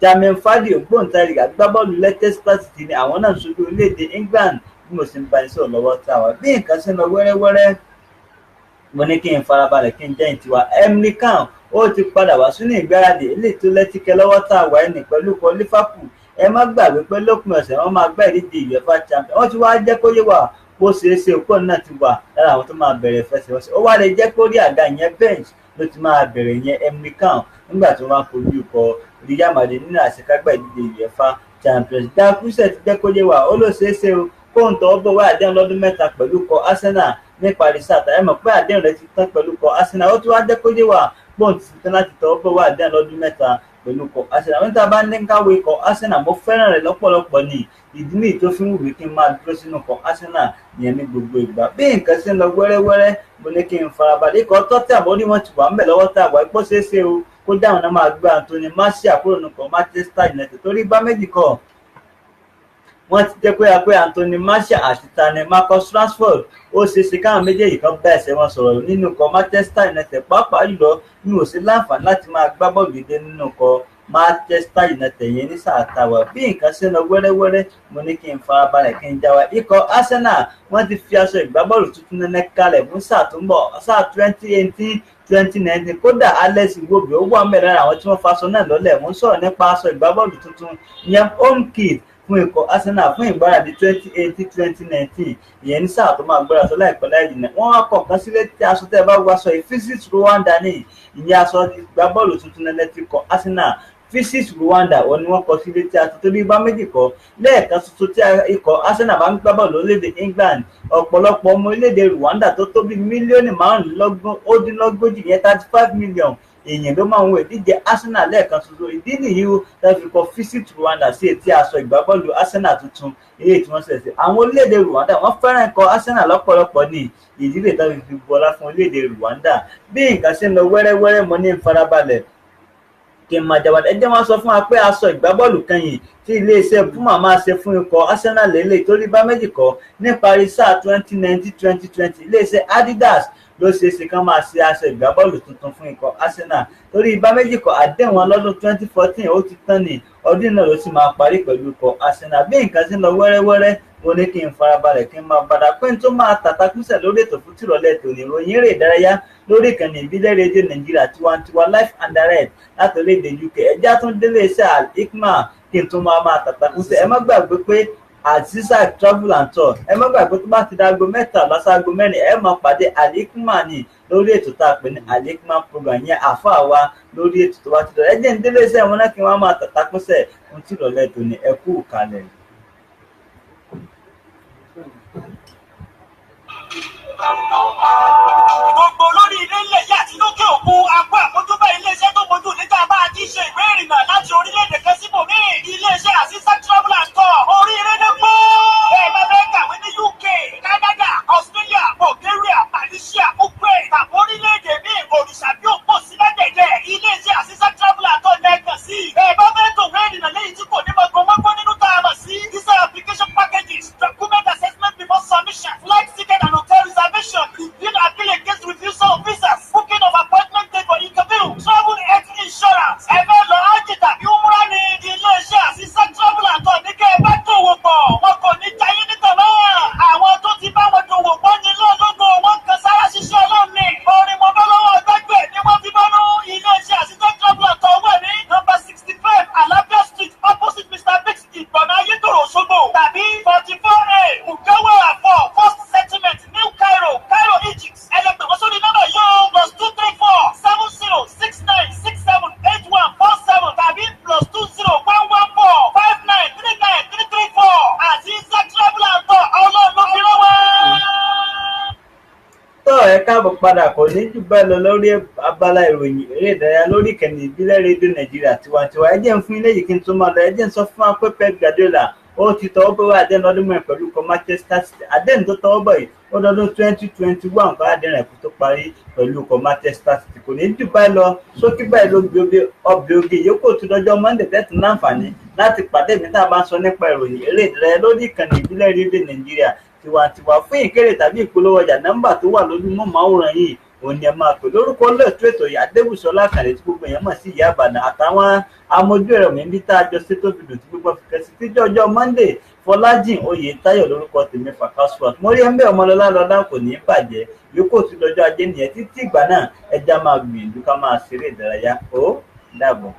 Jamie Vardy, ògbóǹtarìgì agbábọ́ọ̀lù Leicester City ni àwọn náà ń ṣojú orílẹ̀-èdè England bí mo sì ń bá yín sọ̀rọ̀ lọ́wọ́ tá a wà. Bí nǹkan ṣe ń lọ wẹ́rẹ́wẹ́rẹ́, mo ní kí n farabalẹ̀ kí n jẹ́yìn tiwa. Emily Khan ó ti padà wá sínú ìgbáradì eléyìí tó lẹ́tíkẹ́ lọ́wọ́ tá a wà ẹnì pẹ̀lú ikọ̀ Liverpool. Ẹ má gbàgbé pé lópin ọ̀sẹ̀ wọ́n máa gbá ìdíje UEFA Champions. Wọ́n ti wá jẹ́ kó yé wa bó ṣeé ṣe òkú náà ti wà lára àwọn tó máa bẹ̀rẹ̀ fẹsẹ̀wọnsẹ̀. Ó wá lè jẹ́ kó rí àga ìyẹn bench ló ti máa bẹ̀rẹ̀ yẹn Emily Khan nígbà tí wọ́n máa fojú ikọ̀ Real Madrid nínú àṣekágbá ìdíje UEFA Champions. Dakusẹ ti jẹ́ kó yé wa, ó ló ṣeé ṣe o kóun tọwọ́ bọ̀ wá àdéhùn lọ́dún 3 pẹ̀lú ikọ̀ Arsenal nípa sáà. Ẹ mọ̀ pé àdéhùn rẹ̀ ti tán pẹ̀lú ikọ̀ Arsenal. Ó tún wá jẹ́ kó yé wa bóun ti tán láti tọwọ́ bọ̀ wá àdéhùn lọ́dún 3 pẹ̀lú ikọ̀ Arsenal. Wọ́n tá a bá ní káwé ikọ̀ Arsenal, mo fẹ́ràn rẹ̀ lọ́pọ̀lọpọ̀ ni. Ìdí nìyí tó fi ń wù mí kí n máa dúró sínú ikọ̀ Arsenal yẹn ní gbogbo ìgbà. Bí nǹkan ṣe ń lọ wẹ́rẹ́wẹ́rẹ́, mo ní kí n farabalẹ̀. Ikọ̀ Tottenham ó ní wọ́n ti wà ń bẹ̀ lọ́wọ́ tá a wà ipò ṣeéṣe o kó dáhùn náà máa gbé Anthony Martial kúrò nínú ikọ̀ Manchester United torí bá méjì kọ́. Wọ́n ti jẹ́ pé pé Anthony Martial àti tani Marcus Rashford, ó ṣeé ṣe káwọn méjèèjì kan bá ẹsẹ̀ wọn sọ̀rọ̀ nínú ikọ̀ Manchester United, pàápàá jùlọ mi ò sí láǹfààní láti máa gbá bọ́ọ̀lù dédé nínú ikọ̀ Manchester United yẹn ní sáà tàwa. Bí nǹkan ṣe ń lọ wẹ́rẹ́wẹ́rẹ́, mo ní kí n farabalẹ̀ kí n já wa. Ikọ̀ Arsenal wọ́n ti fi aṣọ ìgbábọ́ọ̀lù tuntun nẹ́nẹ́ kalẹ̀ fún sáà tó ń bọ̀, sáà 2018-2019. Kódà Alex Iwobi ó wà mẹ́rin lára àwọn tí wọ́n faṣọ náà lọ́lẹ̀. Mo ń sọ̀rọ̀ nípa aṣọ ìgbábọ́ọ̀lù tuntun ìyẹn home kit fún ikọ̀ Arsenal fún ìgbáradì 2018-2019, ìyẹn ní sáà tó máa gbéra sọ láìpẹ́ láì jìnnà. Wọ́n wá kọ̀ kan sílé tí aṣọ tẹ́ ẹ bá wọ aṣọ yìí, Visit Rwanda ní ìyẹn aṣọ ìgbábọ́ọ̀lù tuntun nẹ́nẹ́ ti kọ Arsenal. Visit Rwanda òun ni wọ́n kọ sílé tí aṣọ torí bá méjì kọ́. Lẹ́ẹ̀kan ṣoṣo tí ikọ̀ Arsenal bá ń gbá bọ́ọ̀lù lórílẹ̀‐èdè England, ọ̀pọ̀lọpọ̀ ọmọ orílẹ̀‐èdè Rwanda tó tó bí 35 mílíọ̀nù, ìyẹn 35 million. Èèyàn ló máa ń wo ìdíje Arsenal lẹ́ẹ̀kan ṣoṣo. Ìdí nìyí ó fi kọ Visit Rwanda sí etí aṣọ ìgbábọ́ọ̀lù Arsenal tuntun eré tí wọ́n ṣẹ̀ṣẹ̀. Àwọn orílẹ̀-èdè Rwanda wọ́n fẹ́ràn ikọ̀ Arsenal lọ́pọ̀lọpọ̀ ní ìdílé tó fi bọlá fún orílẹ̀-èdè Rwanda. Bí nǹkan ṣe ń lọ wẹ́rẹ́wẹ́rẹ́ mo ní farabalẹ̀ kí n máa jábàdà. Ẹ jẹ́ wọ́n sọ fún wa pé aṣọ ìgbábọ́ọ̀lù kan yìí tí iléeṣẹ́ Puma máa ṣe fún ikọ̀ Arsenal lélẹ̀ torí bá méjì kọ́ níparí sáà 2019-2020 iléeṣẹ́ Adidas ló ṣeé ṣe kán máa ṣe aṣọ ìgbábọ́ọ̀lù tuntun fún ikọ̀ Arsenal torí ibà méjì kọ́ àdéhùn ọlọ́dún 2014 ó ti tán ní ọdún náà ló sì máa parí pẹ̀lú ikọ̀ Arsenal. Bí nǹkan ṣe ń lọ wẹ́rẹ́wẹ́rẹ́ mo ní kí n farabalẹ̀ kí n máa padà pé n tó máa tàtàkùsẹ̀ lórí ètò fún tìrọ̀lẹ́ tòní ìròyìn eré ìdárayá lórí ìkànnì ìbílẹ̀ rédíò Nàìjíríà Tiwantiwa live and direct láti orílẹ̀-èdè UK. Ẹjẹ́ tún délé iṣẹ́ Al-Hikmat kí n tún máa tàtàkùsẹ̀. Ẹ má gbàgbé pé Aziza Travel and Tour, ẹ má gbàgbé tó bá ti dáago 3 lọ́sàgó 4 ẹ máa pàdé Al-Hikmat ní lórí ètò tá a pè ní Al-Hikmat program yẹn àfáà wa lórí ètò tó bá ti dọ̀rọ̀. Ẹ jẹ́ ń délé iṣẹ́ wọn náà kí wọ́n máa tàtàkùsẹ̀ fún tìrọ̀lẹ́ tòní. Ẹ kú kalẹ̀. Gbogbo olórí ilé ńlẹ̀ yìí àti lókè òkun apá àmójúbá iléeṣẹ́ tó mojú níta bá a ti ṣe ìwé ìrìnnà láti orílẹ̀-èdè kan síbòmíì. Iléeṣẹ́ Aziza Travel and Tour oríire ní pọ́. Bẹ́ẹ̀ bá fẹ́ kàwé ní UK, Canada, Australia, Bulgaria, Malaysia, Ukraine tàbí orílẹ̀-èdè míì òrìṣà bí òpó sí lẹ́dẹ̀dẹ̀. Iléeṣẹ́ Aziza Travel and Tour lẹ́ẹ̀kan sí. Bẹ́ẹ̀ bá fẹ́ tòwé ìrìnnà léyìí tí kò ní mọ̀gbọ́n nínú tá a mọ̀ sí. Visa application packages, document assessment before submission, flight ticket and hotel reservation, review appeal against refusal of visas, booking of appointment date for interview, travel health insurance. Ẹ fẹ́ lọ ájì tàbí umrah ní ilé-iṣẹ́ Aziza Travel and Tour ní kẹ́ ẹ bá dòwò pọ̀. Wọn kò ní jayé nítorí náà. Àwọn tó ti bá wọn dòwò pọ̀ ní lọ́dọ̀gbọ̀ wọn kan sára ṣiṣẹ́ ọlọ́run ni. Orin mo bá lọ́wọ́ gbẹ́gbẹ́ ni wọ́n fi bọ́nú. Ilé-iṣẹ́ Aziza Travel and Tour wà ní nọ́mbà 65 Alafia Street opposite Mr. Biggs Ìgbọ̀nà Ayétòrò Òṣogbo tàbí 44A Mugawa 4 First Settlement New Cairo, Cairo, Egypt. Ẹ lè pè wọ́n sórí nọ́mbà yóò +234 70 69 67 81 47 tàbí +20 114 59 39 334. Aziza Travel and Tour ọlọ́run ló fi rán wá. Tọ́ ẹ káàbọ̀ padà, kò ní jù bẹ́ẹ̀ lọ lórí abala ìròyìn eré ìdárayá lórí ìkànnì ìbílẹ̀ rédíò Nàìjíríà Tiwantiwa. Ẹ jẹ́ ń fún ilé yìí kí n tó máa lọ. Ẹ jẹ́ ń sọ fún wa pé Pep Guardiola ó ti tọwọ́ bọ̀ àdéhùn ọdún mẹ́rin pẹ̀lú ikọ̀ Manchester City. Àdéhùn tó tọwọ́ bọ̀ yìí ó dọdún 2021 kọ́ àdéhùn rẹ̀ kó tó parí pẹ̀lú ikọ̀ Manchester City. Kò ní jù báyìí lọ, sókí báyìí ló gbé ọbẹ̀ oge yòókù tó dọjọ́ Monday tẹ́tù láǹfààní láti pàdé mi tá a bá ń sọ nípa ìròyìn eré ìdárayá lórí ìkànnì ìbílẹ̀ rédíò Nàìjíríà Tiwantiwa. Fún ìkéde tàbí ìpolówó ọjà, nọ́mbà tó wà lójú mọ́màwòrán yìí òun ni ẹ máa pè. Lórúkọ olóòtú ètò yìí Adébùsọ́lá Àkàndé tí gbogbo èèyàn mọ̀ sí Ìyá Ìbàdàn àtàwọn amójú ẹ̀rọ mi bí tá a jọ ṣe tó fi dùn tí gbogbo fi kẹsí títí ọjọ́ Monday. Fọlájìn Oyètáyọ̀ lórúkọ tèmi, Fàkásùwà mo rí ẹnbẹ́ ọmọlọ́lá lọ́lá kò ní í bàjẹ́ yòókù tún lọ́jọ́ ajé nìyẹn. Títí ìgbà náà ẹja máa gbìyànjú ká máa ṣeré ìdárayá. Ó dàbọ̀.